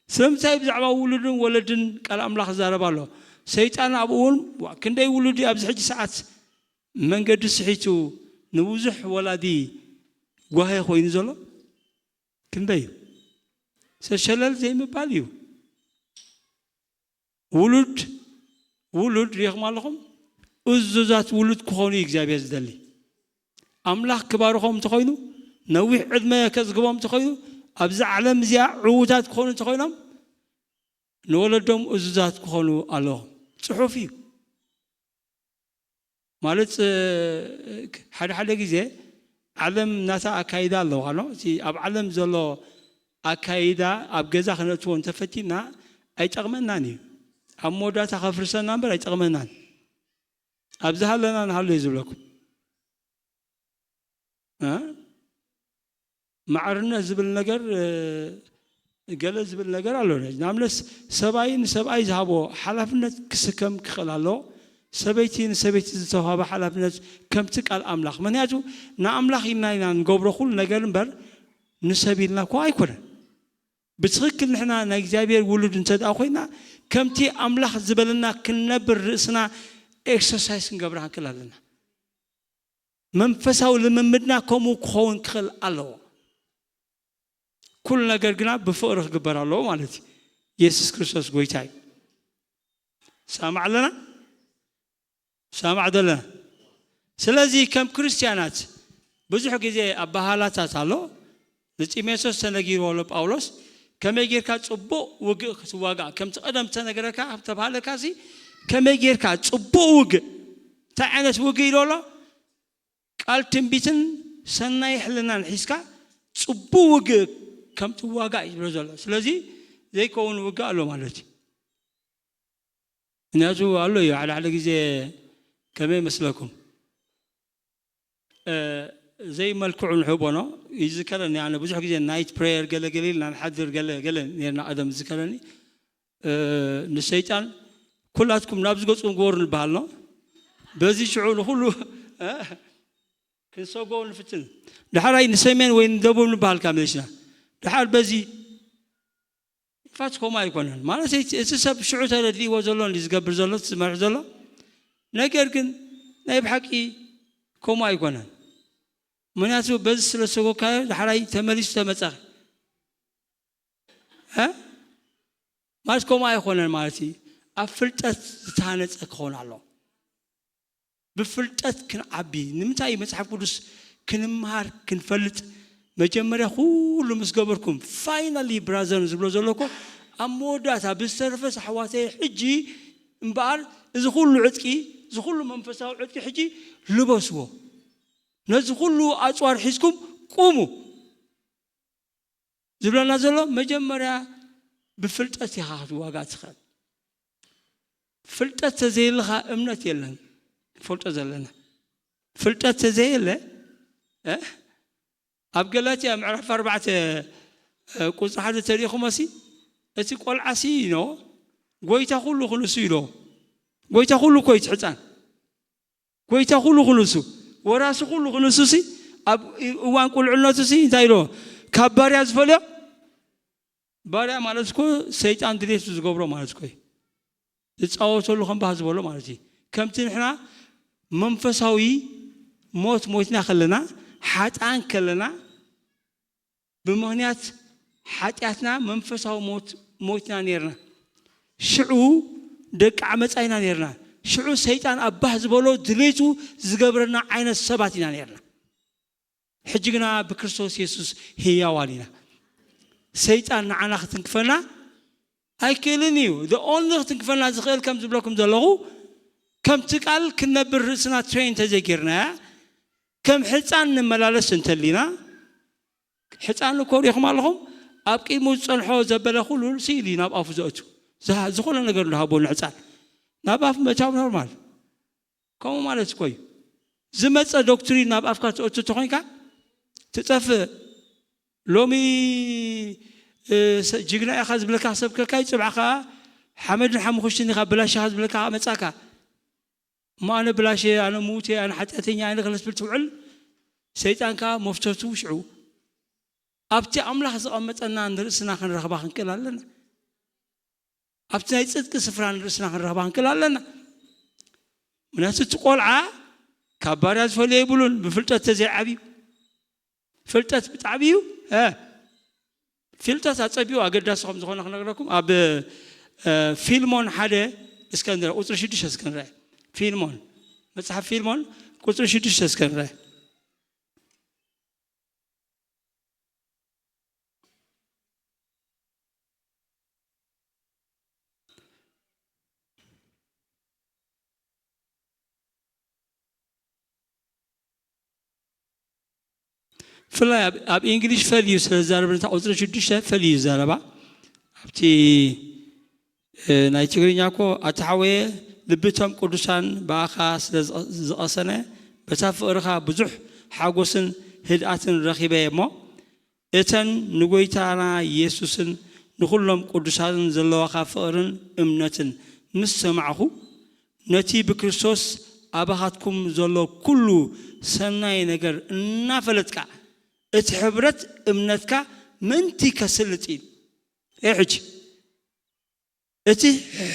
ስለምንታይ ብዛዕባ ውሉድን ወለድን ቃል ኣምላኽ ይዛረብ ኣሎ? ሰይጣን ኣብኡ እውን፣ ዋ፣ ክንደይ ውሉድ እዩ ኣብዚ ሕጂ ሰዓት መንገዲ ስሒቱ ንብዙሕ ወላዲ ጓሄ ኮይኑ ዘሎ? ክንደይ እዩ? ሰሸለል ዘይምባል እዩ። ውሉድ፣ ውሉድ ሪኢኹም ኣለኹም? እዙዛት ውሉድ ክኾኑ እዩ እግዚኣብሔር ዝደሊ። ኣምላኽ ክባርኾም እንተኾይኑ፣ ነዊሕ ዕድመ ከጽግቦም እንተኾይኑ፣ ኣብዚ ዓለም እዚኣ ዕዉታት ክኾኑ እንተኾይኖም፣ ንወለዶም እዙዛት ክኾኑ ኣለዎም። ጽሑፍ እዩ። ማለት፣ እ፣ ሓደ ሓደ ግዜ ዓለም ናታ ኣካይዳ ኣለዋ፣ ኖ? እቲ ኣብ ዓለም ዘሎ ኣካይዳ ኣብ ገዛ ክነእትዎ እንተፈቲና ኣይጠቕመናን እዩ። ኣብ መወዳእታ ከፍርሰና እምበር ኣይጠቕመናን። ኣብ ዝሃለና ንሃሉ እዩ ዝብለኩም። እ? ማዕርነት ዝብል ነገር፣ እ፣ ገለ ዝብል ነገር ኣሎ። ንኣብነት ሰብኣይ ንሰብኣይ ዝሃቦ ሓላፍነት ክስከም ክኽእል ኣለዎ። ሰበይቲ ንሰበይቲ ዝተዋህበ ሓላፍነት ከምቲ ቃል ኣምላኽ። ምኽንያቱ ንኣምላኽ ኢልና ኢና ንገብሮ ኩሉ ነገር እምበር ንሰብ ኢልና እኮ ኣይኮነን። ብትኽክል ንሕና ናይ እግዚኣብሔር ውሉድ እንተ ደኣ ኮይና ከምቲ ኣምላኽ ዝበለና ክንነብር ርእስና ኤክሰርሳይስ ክንገብራ ክንክእል ኣለና። መንፈሳዊ ልምምድና ከምኡ ክኸውን ክኽእል ኣለዎ። ኩሉ ነገር ግና ብፍቕሪ ክግበር ኣለዎ ማለት እዩ። የሱስ ክርስቶስ ጎይታ እዩ። ሰማዕ ኣለና? ሰማዕ ዘለና? ስለዚ ከም ክርስትያናት ብዙሕ ግዜ ኣባሃላታት ኣሎ። ንጢሞቴዎስ ተነጊርዎ ኣሎ ጳውሎስ፣ ከመይ ጌርካ ጽቡቕ ውግእ ክትዋጋእ፣ ከምቲ ቀደም ተነገረካ፣ ተባሃለካ ሲ፣ ከመይ ጌርካ ጽቡቕ ውግእ፣ እንታይ ዓይነት ውግእ ኢሉ ኣሎ? ቃል ትንቢትን ሰናይ ሕልናን ሒዝካ ጽቡቕ ውግእ ከም ትዋጋእ እዩ ዝብሎ ዘሎ። ስለዚ ዘይከውን ውግእ ኣሎ ማለት እዩ። ምክንያቱ ኣሎ እዩ፣ ሓደ ሓደ ግዜ ከመይ መስለኩም? እ፣ ዘይመልክዑ ንሕቦ ኖ ይዝከረኒ። ኣነ ብዙሕ ግዜ ናይት ፕሬየር ገለ ገለ ኢልና ንሓድር ገለ ገለ ነርና ቀደም ዝዝከረኒ። እ፣ ንሰይጣን ኩላትኩም ናብዚ ገጹ ግበሩ ንበሃል ኖ። በዚ ሽዑ ንኹሉ፣ እ፣ ክንሰጎ ንፍትን። ዳሕራይ ንሰሜን ወይ ንደቡብ ንበሃል ካብ መሊስና። ዳሓር በዚ ኢንፋክት ከምኡ ኣይኮነን። ማለት እቲ፣ እቲ ሰብ ሽዑ ተረዲእዎ ዘሎ እንዲ ዝገብር ዘሎ፣ እቲ ዝመርሕ ዘሎ። ነገር ግን ናይ ብሓቂ ከምኡ ኣይኮነን። ምክንያቱ በዚ ስለ ዝሰጎካዮ ዳሕራይ ተመሊሱ ተመጻኺ። እ? ማለት ከምኡ ኣይኮነን ማለት እዩ። ኣብ ፍልጠት ዝተሃነጸ ክኸውን ኣለዎ። ብፍልጠት ክንዓቢ። ንምንታይ እዩ መጽሓፍ ቅዱስ ክንምሃር፣ ክንፈልጥ? መጀመርያ ኩሉ ምስ ገበርኩም፣ ፋይናሊ ብራዘር ዝብሎ ዘሎ እኮ ኣብ መወዳእታ፣ ብዝተረፈስ ኣሕዋተይ ሕጂ እምበኣር እዚ ኩሉ ዕጥቂ፣ እዚ ኩሉ መንፈሳዊ ዕጥቂ ሕጂ ልበስዎ። ነዚ ኩሉ ኣጽዋር ሒዝኩም ቁሙ። ዝብለና ዘሎ መጀመርያ ብፍልጠት ኢኻ ክትዋጋእ ትኽእል። ፍልጠት ተዘየለኻ እምነት የለን። ፈልጦ ዘለና ፍልጠት ተዘየለ፣ እ? ኣብ ገላትያ ምዕራፍ ኣርባዕተ፣ እ፣ ቁጽሪ ሓደ ተሪእኹሞ ሲ፣ እቲ ቆልዓ ሲ ኢሎ፣ ጎይታ ኩሉ ክንሱ ኢሎ። ጎይታ ኩሉ እኮ እዩ እቲ ሕጻን። ጎይታ ኩሉ ክንሱ፣ ወራሲ ኩሉ ክንሱ ሲ፣ ኣብ እዋን ቁልዕነቱ ሲ እንታይ ኢሎ? ካብ ባርያ ዝፈልዮ ባርያ ማለት እኮ ሰይጣን ድሌቱ ዝገብሮ ማለት እኮ እዩ። ዝጻወተሉ ከም ባህ ዝበሎ ማለት እዩ። ከምቲ ንሕና መንፈሳዊ ሞት ሞይትና ከለና፣ ሓጥኣን ከለና፣ ብምኽንያት ሓጢኣትና መንፈሳዊ ሞት ሞይትና ነርና። ሽዑ ደቂ ዓመጻ ኢና ነርና። ሽዑ ሰይጣን ኣብ ባህ ዝበሎ ድሌቱ ዝገብረና ዓይነት ሰባት ኢና ነርና። ሕጂ ግና ብክርስቶስ የሱስ ህያዋን ኢና። ሰይጣን ንዓና ክትንክፈና ኣይክእልን እዩ። The only ክትንክፈና ዝኽእል ከም ዝብለኩም ዘለኹ፣ ከምቲ ቃል ክንነብር ርእስና ትሬን እንተዘይጌርናያ፣ ከም ሕፃን ንመላለስ እንተሊና፣ ሕፃን እኮ ሪእኹም ኣለኹም፣ ኣብ ቅድሙ ዝጸንሖ ዘበለ ኩሉ ስኢሉ እዩ ናብ ኣፉ ዘእቱ። ዝሃ-፣ ዝኾነ ነገር እንዳሃቦ ንሕፃን ናብ ኣፍ መእታው ኖርማል። ከምኡ ማለት እኮ እዩ። ዝመጸ ዶክትሪን ናብ ኣፍካ ትእቱ ተኾይንካ ትጠፍእ። ሎሚ፣ እ፣ ሰ-፣ ጅግና ኢኻ ዝብለካ ሰብ ከልካ ይጽብዓኻ፣ ሓመድን ሓሙኽሽትን ኢኻ ብላሽ ኢኻ ዝብለካ መጻካ። እሞ ኣነ ብላሽ እየ፣ ኣነ ምዉት እየ፣ ኣነ ሓጢኣተኛ እየ፣ ኣነ ክለስብል ትውዕል፣ ሰይጣን ከኣ መፍተቱ ሽዑ። ኣብቲ ኣምላኽ ዘቐመጠና ንርእስና ክንረኽባ ክንክእል ኣለና። ኣብቲ ናይ ጽድቂ ስፍራ ንርእስና ክንረኽባ ክንክእል ኣለና። ምክንያቱ እቲ ቆልዓ ካብ ባርያ ዝፈልዮ የብሉን፣ ብፍልጠት ተዘይዓብዩ። ፍልጠት ብጣዕሚ እዩ፣ እ፣ ፍልጠት ኣጸቢቑ ኣገዳሲ ከም ዝኾነ ክነግረኩም። ኣብ፣ እ፣ ፊልሞን ሓደ እስከ ንርአ፣ ቁጽሪ ሽዱሽተ እስከ ንርአ። ፊልሞን፣ መጽሓፍ ፊልሞን ቁጽሪ ሽዱሽተ እስከ ንርአ። ብፍላይ ኣብ- ኣብ እንግሊሽ ፈል እዩ ስለ ዝዛረብ፣ ነታ ቁፅሪ ሽዱሽተ ፈል እዩ ዝዛረባ። ኣብቲ እ፣ ናይ ትግርኛ እኮ ኣታ ሓወየ፣ ልቢ እቶም ቅዱሳን ብኣኻ ስለ ዝቐ- ዝቐሰነ፣ በታ ፍቕርኻ ብዙሕ ሓጎስን ህድኣትን ረኺበ እሞ፣ እተን ንጎይታና ኢየሱስን ንኹሎም ቅዱሳንን ዘለዋኻ ፍቕርን እምነትን ምስ ሰማዕኹ፣ ነቲ ብክርስቶስ ኣባኻትኩም ዘሎ ኩሉ ሰናይ ነገር እናፈለጥካ፣ እቲ ሕብረት እምነትካ ምእንቲ ከስልጥ እዩ። እየ ሕጂ እቲ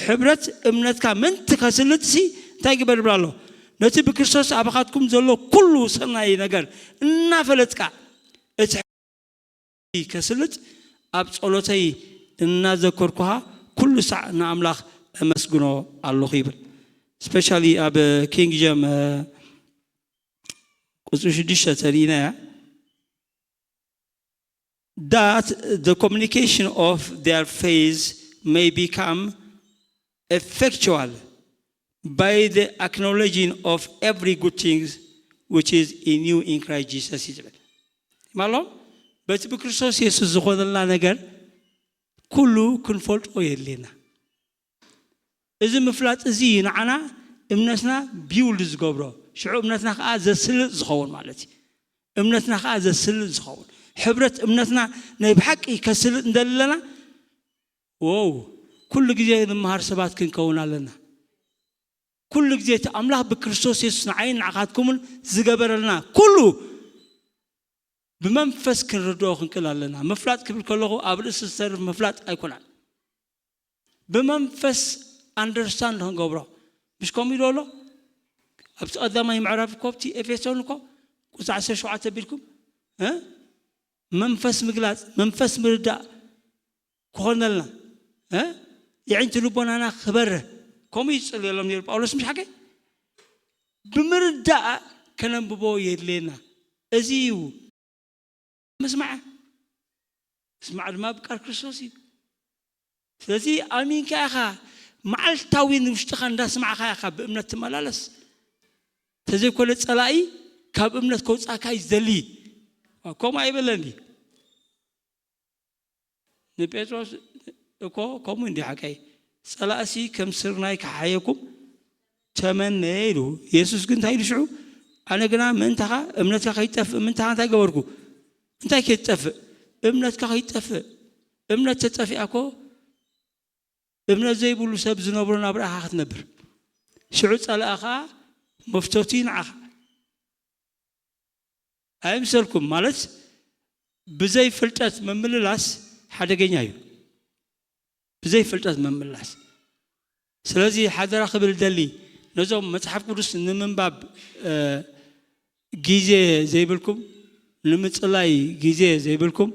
ሕብረት እምነትካ ምእንቲ ከስልጥሲ እንታይ ግበር ይብል ኣሎ? ነቲ ብክርስቶስ ኣባኻትኩም ዘሎ ኩሉ ሰናይ ነገር እናፈለጥካ፣ እቲ ከስልጥ ኣብ ጸሎተይ እናዘከርኩኻ ኩሉ ሳዕ ንኣምላኽ እመስግኖ ኣለኹ ይብል። ስፔሻሊ ኣብ ኪንግ ጀም ቁፅሪ ሽዱሽተ ተሪኢናያ። That the communication of their faith may become effectual by the acknowledging of every good thing which is in you in Christ Jesus እዩ ዝብል። ማሎም በቲ ብክርስቶስ የሱስ ዝኾነልና ነገር ኩሉ ክንፈልጦ የድልየና። እዚ ምፍላጥ እዚ ንዓና እምነትና ቢውልድ ዝገብሮ፣ ሽዑ እምነትና ከዓ ዘስልጥ ዝኸውን ማለት እዩ። እምነትና ከዓ ዘስልጥ ዝኸውን፣ ሕብረት እምነትና ናይ ብሓቂ ከስልጥ እንደለና፣ ወው፣ ኩሉ ግዜ ንምሃር ሰባት ክንከውን ኣለና። ኩሉ ግዜ እቲ ኣምላኽ ብክርስቶስ የሱስ ንዓይን ንዓኻትኩምን ዝገበረልና ኩሉ ብመንፈስ ክንርድኦ ክንክእል ኣለና። ምፍላጥ ክብል ከለኹ ኣብ ርእሲ ዝተርፍ ምፍላጥ ኣይኮነን። ብመንፈስ ኣንደርስታንድ ክንገብሮ፣ ምስ ከምኡ ኢሉ ኣሎ ኣብቲ ቀዳማይ ምዕራፍ እኮ ኣብቲ ኤፌሶን እኮ ቁፅሪ ዓሰርተ ሸውዓተ ቢልኩም እ? መንፈስ ምግላፅ፣ መንፈስ ምርዳእ ክኾነልና እ? የዒንቲ ልቦናና ክበርህ፣ ከምኡ ይፅልየሎም ነይሩ ጳውሎስ። ምሽ ሓቀይ ብምርዳእ ከነንብቦ የድልየና። እዚ እዩ ምስማዕ። ምስማዕ ድማ ብቃል ክርስቶስ እዩ። ስለዚ ኣሚንካ ኢኻ፣ መዓልታዊ ንውሽጥኻ እንዳስማዕኻ ኢኻ ብእምነት ትመላለስ። ተዘይኮነ ፀላኢ ካብ እምነት ከውፃእካ እዩ ዝደሊ። ከምኡ ኣይበለኒ። ንጴጥሮስ እኮ ከምኡ እንዲ ሓቀይ፣ ጸላእሲ ከም ስርናይ ክሓየኩም ተመነ ኢሉ። የሱስ ግን እንታይ ኢሉ ሽዑ? ኣነ ግና ምእንታኻ እምነትካ ከይጠፍእ ምእንታኻ እንታይ ገበርኩ? እንታይ ከይትጠፍእ? እምነትካ ከይትጠፍእ። እምነት ተጠፊኣ እኮ እምነት ዘይብሉ ሰብ ዝነብሮ ናብራ ኢኻ ክትነብር። ሽዑ ጸላእኻ መፍቶቱ ንዓኻ። ኣይምሰልኩም ማለት ብዘይ ፍልጠት ምምልላስ ሓደገኛ እዩ። ብዘይ ፍልጠት ምምልላስ። ስለዚ ሓደራ ክብል ደሊ ነዞም መጽሓፍ ቅዱስ ንምንባብ እ፣ ግዜ ዘይብልኩም፣ ንምጽላይ ግዜ ዘይብልኩም፣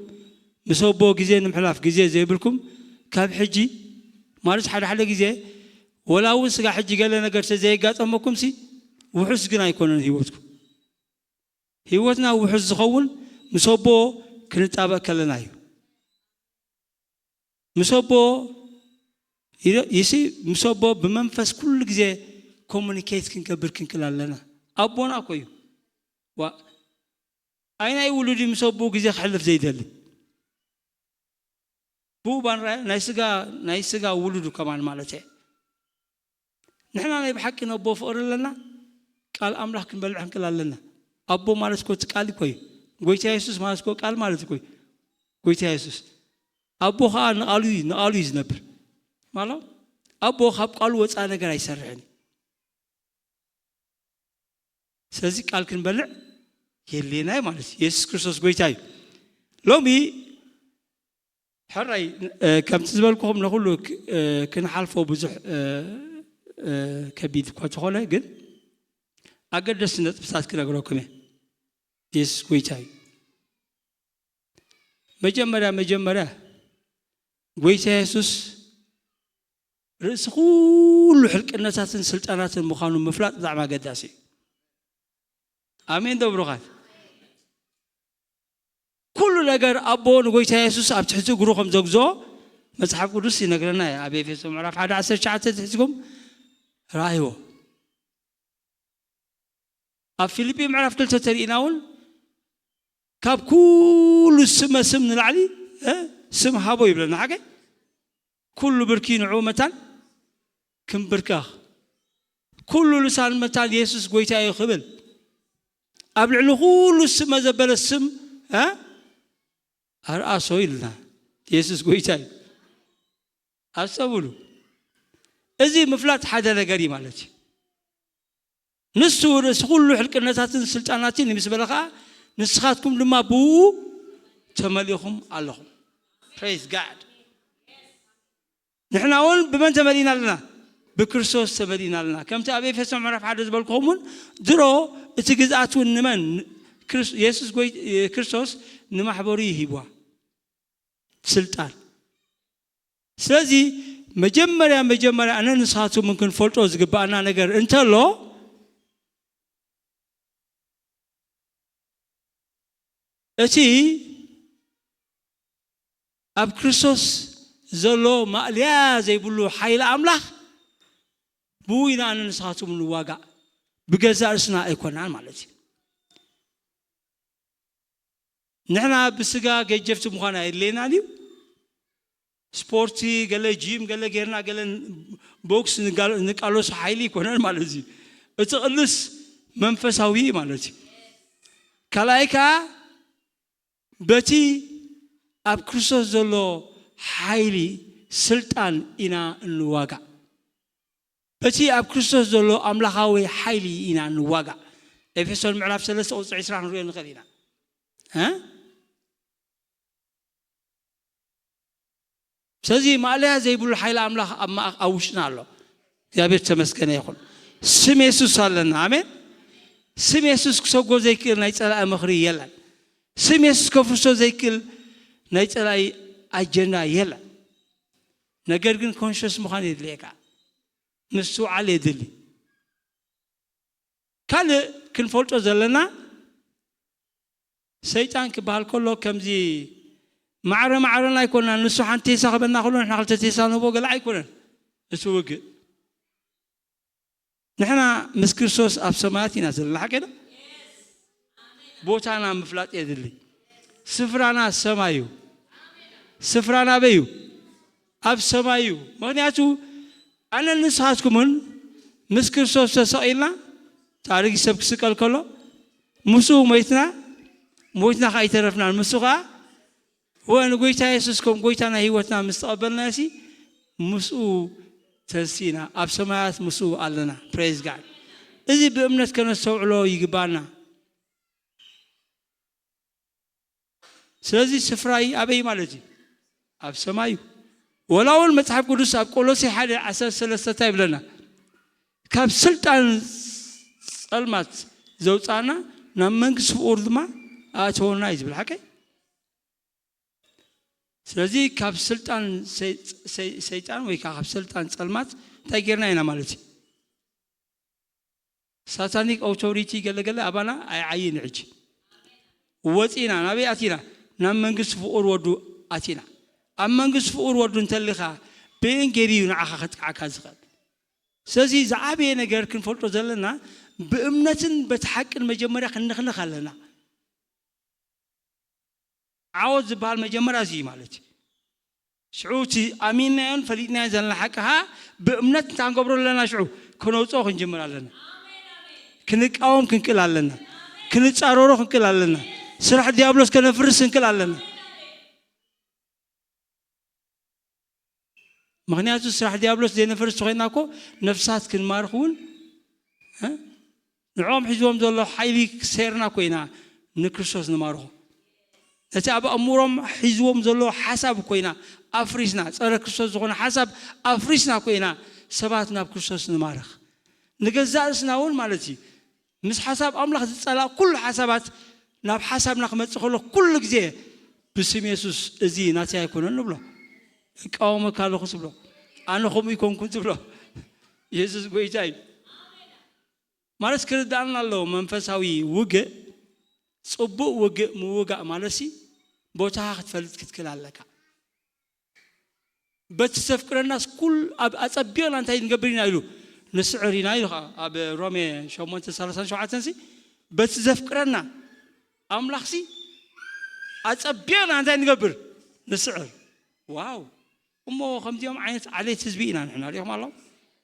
ምስ ኣቦ ግዜ ንምሕላፍ ግዜ ዘይብልኩም ካብ ሕጂ ማለት ሓደ ሓደ ግዜ ወላ እውን ስጋ ሕጂ ገለ ነገር ተዘየጋጠመኩም ሲ ውሑስ ግን ኣይኮነን ህይወትኩም። ህይወትና ውሑስ ዝኸውን ምስ ኣቦ ክንጣበቅ ከለና እዩ። ምስ ኣቦ ይሲ ምስ ኣቦ ብመንፈስ ኩሉ ግዜ ኮሙኒኬት ክንገብር ክንክል ኣለና። ኣቦና እኮ እዩ። ዋ ኣይናይ ውሉድ ምስ ኣቦ ግዜ ክሕልፍ ዘይደሊ ብኡ ባንራ ናይ ስጋ ናይ ስጋ ውሉዱ ከማን ማለት እየ። ንሕና ናይ ብሓቂ ነቦ ፍቕሪ ኣለና። ቃል ኣምላኽ ክንበልዕ ክንክል ኣለና። ኣቦ ማለት እኮ እቲ ቃል እኮ እዩ። ጎይታ የሱስ ማለት እኮ ቃል ማለት እኮ እዩ። ጎይታ የሱስ ኣቦ ከዓ ንቃሉ እዩ ንቃሉ እዩ ዝነብር። ማሎ ኣቦ ካብ ቃሉ ወፃ ነገር ኣይሰርሕን እዩ። ስለዚ ቃል ክንበልዕ የድልየናይ ማለት እዩ። የሱስ ክርስቶስ ጎይታ እዩ። ሎሚ ሕራይ ከምቲ ዝበልኩኹም ንኩሉ ክንሓልፎ ብዙሕ ከቢድ እኳ ተኾነ ግን ኣገደስቲ ነጥብታት ክነግረኩም እየ። የሱስ ጎይታ እዩ። መጀመርያ መጀመርያ ጎይታ የሱስ ርእሲ ኩሉ ሕልቅነታትን ስልጣናትን ምዃኑ ምፍላጥ ብጣዕሚ ኣገዳሲ እዩ። ኣሜን ዶ ብሩኻት? ኩሉ ነገር ኣቦ ንጎይታ የሱስ ኣብ ትሕቲ እግሩ ከም ዘግዝኦ መጽሓፍ ቅዱስ ይነግረና እዩ። ኣብ ኤፌሶ ምዕራፍ ሓደ ዓሰርተ ትሽዓተ ትሕዝኩም ረኣይዎ። ኣብ ፊልጲ ምዕራፍ ክልተ ተሪእና እውን ካብ ኩሉ ስመ ስም ንላዕሊ እ፣ ስም ሃቦ ይብለና ሓቀይ። ኩሉ ብርኪ ንዑ መታን ክንብርከኽ፣ ኩሉ ልሳን መታን የሱስ ጎይታ እዩ ክብል፣ ኣብ ልዕሊ ኩሉ ስመ ዘበለ ስም እ፣ ኣርኣሶ ኢልና። የሱስ ጎይታ እዩ። ኣስተውሉ። እዚ ምፍላጥ ሓደ ነገር እዩ ማለት እዩ። ንሱ ርእሲ ኩሉ ሕልቅነታትን ስልጣናትን እዩ ምስ በለ ኸዓ፣ ንስኻትኩም ድማ ብኡ ተመሊኹም ኣለኹም። Praise God። ንሕና እውን ብመን ተመሊእና ኣለና? ብክርስቶስ ተመሊእና ኣለና። ከምቲ ኣብ ኤፌሶ ምዕራፍ ሓደ ዝበልኩኹም እውን፣ ድሮ እቲ ግዝኣት እውን ንመን? ክርስ-፣ የሱስ ጎይ-፣ ክርስቶስ ንማሕበሩ ይሂብዋ ስልጣን። ስለዚ መጀመርያ መጀመርያ ኣነ ንስኻትኩም ክንፈልጦ ዝግባኣና ነገር እንተሎ፣ እቲ ኣብ ክርስቶስ ዘሎ ማእለያ ዘይብሉ ሓይሊ ኣምላኽ ብኡ ኢና ኣነ ንስኻትኩም ንዋጋእ፣ ብገዛእ ርእስና ኣይኮናን ማለት እዩ። ንሕና ብስጋ ገጀፍቲ ምዃን ኣየድልየናን እዩ። ስፖርቲ፣ ገለ ጂም፣ ገለ ጌርና፣ ገለ ቦክስ ንጋል-፣ ንቃለሶ ሓይሊ ኣይኮነን ማለት እዩ። እቲ ቅልስ መንፈሳዊ ማለት እዩ። ካልኣይ ከኣ በቲ ኣብ ክርስቶስ ዘሎ ሓይሊ፣ ስልጣን ኢና እንዋጋእ። በቲ ኣብ ክርስቶስ ዘሎ ኣምላኻዊ ሓይሊ ኢና እንዋጋእ። ኤፌሶን ምዕራፍ ሰለስተ ቁጽሪ ዕስራ ክንሪኦ ንኽእል ኢና። እ? ስለዚ ማእለያ ዘይብሉ ሓይሊ ኣምላኽ ኣብ ማእኽ-፣ ኣብ ውሽጥና ኣሎ። እግዚኣብሔር ተመስገነ ይኹን። ስም የሱስ ኣለና። ኣሜን። ስም የሱስ ክሰጎ ዘይክእል ናይ ጸላኢ ምኽሪ የለን። ስም የሱስ ከፍርሶ ዘይክእል ናይ ጸላኢ ኣጀንዳ የለን። ነገር ግን ኮንሽስ ምዃን የድልየካ። ምስትውዓል የድሊ። ካልእ ክንፈልጦ ዘለና፣ ሰይጣን ክበሃል ከሎ ከምዚ ማዕረ ማዕረና ኣይኮናን። ንሱ ሓንቲ ቴሳ ክበና ከሎ ንሕና ክልተ ቴሳ ንህቦ ገለ ኣይኮነን። እቲ ውግእ ንሕና ምስ ክርስቶስ ኣብ ሰማያት ኢና ዘለና። ሓቂ ዶ? ቦታና ምፍላጥ የድሊ። ስፍራና ሰማይ እዩ። ስፍራና ኣበይ እዩ? ኣብ ሰማይ እዩ። ምኽንያቱ ኣነ ንስኻትኩምን ምስ ክርስቶስ ተሰቒልና፣ ታሪክ ሰብ ክስቀል ከሎ ምስኡ ሞይትና፣ ሞይትና ከዓ ኣይተረፍናን። ምስኡ ከዓ ወ-፣ ንጎይታ የሱስ ከም ጎይታ ናይ ህይወትና ምስ ተቐበልናዮ ሲ፣ ምስኡ ተንሲእና፣ ኣብ ሰማያት ምስኡ ኣለና። ፕሬዝ ጋድ። እዚ ብእምነት ከነስተውዕሎ ይግባና። ስለዚ ስፍራይ ኣበይ ማለት እዩ? ኣብ ሰማይ እዩ። ወላ እውን መጽሓፍ ቅዱስ ኣብ ቆሎሴ ሓደ ዓሰርተ ሰለስተ እንታይ ይብለና? ካብ ስልጣን ጸልማት ዘውጻና ናብ መንግስቲ ፍቑር ድማ ኣእተወና እዩ ዝብል። ሓቀይ? ስለዚ ካብ ስልጣን ሰይ-፣ ሰይ-፣ ሰይጣን ወይ ከዓ ካብ ስልጣን ጸልማት እንታይ ጌርና ኢና ማለት እዩ? ሳታኒክ ኣውቶሪቲ ገለገለ ኣባና ኣይዓይን። ሕጂ ወፂና ናበይ ኣቲና? ናብ መንግስቲ ፍቑር ወዱ ኣቲና። ኣብ መንግስቲ ፍቑር ወዱ እንተሊኻ ብእን ገይሩ እዩ ንዓኻ ከጥቅዓካ ዝኽእል። ስለዚ ዝዓበየ ነገር ክንፈልጦ ዘለና ብእምነትን በቲ ሓቅን መጀመርያ ክንንኽንኽ ኣለና። ዓወት ዝበሃል መጀመርያ እዚ እዩ ማለት እዩ። ሽዑ እቲ ኣሚንናዮን ፈሊጥናዮን ዘለና ሓቂ ኸዓ ብእምነት እንታይ ክንገብሮ ኣለና? ሽዑ ከነውፅኦ ክንጅምር ኣለና። ክንቃወም ክንክእል ኣለና። ክንፃረሮ ክንክእል ኣለና። ስራሕ ዲያብሎስ ከነፍርስ ክንክእል ኣለና። ምኽንያቱ ስራሕ ዲያብሎስ ዘይነፈርስ ተኾይንና እኮ ነፍሳት ክንማርኽ እውን እ? ንዕኦም ሒዝዎም ዘሎ ሓይሊ ሴርና ኮይና ንክርስቶስ ንማርኾ። ነቲ ኣብ ኣእምሮም ሒዝዎም ዘሎ ሓሳብ ኮይና ኣፍሪስና፣ ጸረ ክርስቶስ ዝኾነ ሓሳብ ኣፍሪስና ኮይና ሰባት ናብ ክርስቶስ ንማርኽ። ንገዛእ ርእስና እውን ማለት እዩ። ምስ ሓሳብ ኣምላኽ ዝጸላእ ኩሉ ሓሳባት ናብ ሓሳብና ክመጽእ ከሎ ኩሉ ግዜ ብስም የሱስ እዚ ናተይ ኣይኮነን ንብሎ። እቃወመካ ኣለኹ ትብሎ። ኣነ ከምኡ ይኮንኩን ትብሎ። የሱስ ጎይታ እዩ። ማለት ክርዳእና ኣለዎ መንፈሳዊ ውግእ፣ ጽቡቕ ውግእ ምውጋእ ማለትሲ ቦታኻ ክትፈልጥ ክትክእል ኣለካ። በቲ ዘፍቅረናስ ኩል ኣብ ኣጸቢቕና እንታይ ንገብር ኢና ኢሉ ንስዕር ኢና ኢሉ ኸዓ ኣብ ሮሜ ሸሞንተ ሰላሳን ሸውዓተን ሲ በቲ ዘፍቅረና ኣምላኽሲ ኣጸቢቕና እንታይ ንገብር? ንስዕር። ዋው! እሞ ከምዚኦም ዓይነት ዓሌት ህዝቢ ኢና ንሕና፣ ሪኢኹም ኣለኹም?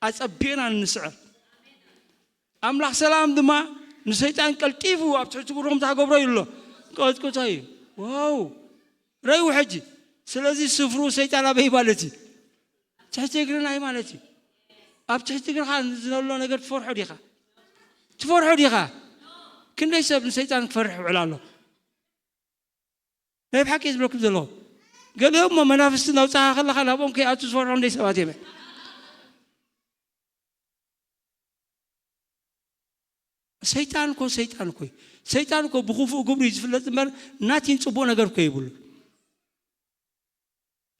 ኣጸቢቕና ንስዕር። ኣምላኽ ሰላም ድማ ንሰይጣን ቀልጢፉ ኣብ ትሕቲ እግሩ ከምታ ገብሮ እዩ ኣሎ። ቀጥቅጦ እዩ። ዋው! ረዩ ሕጂ። ስለዚ ስፍሩ ሰይጣን ኣበይ ማለት እዩ? ትሕቲ እግርና እዩ ማለት እዩ። ኣብ ትሕቲ እግርኻ ዘሎ ነገር ትፈርሖ ዲኻ? ትፈርሖ ዲኻ? ክንደይ ሰብ ንሰይጣን ክፈርሕ ይውዕል ኣሎ? ናይ ብሓቂ ዝብለኩም ዘለኹ። ገሊኦም እሞ መናፍስቲ እናውጻኻ ከለኻ ናብኦም ከይኣቱ ዝፈርሑ ክንደይ ሰባት እዮም። ሰይጣን እኮ፣ ሰይጣን እኮ እዩ። ሰይጣን እኮ ብኽፉእ ግብሩ እዩ ዝፍለጥ እምበር፣ ናቲን ጽቡቕ ነገር እኮ የብሉ።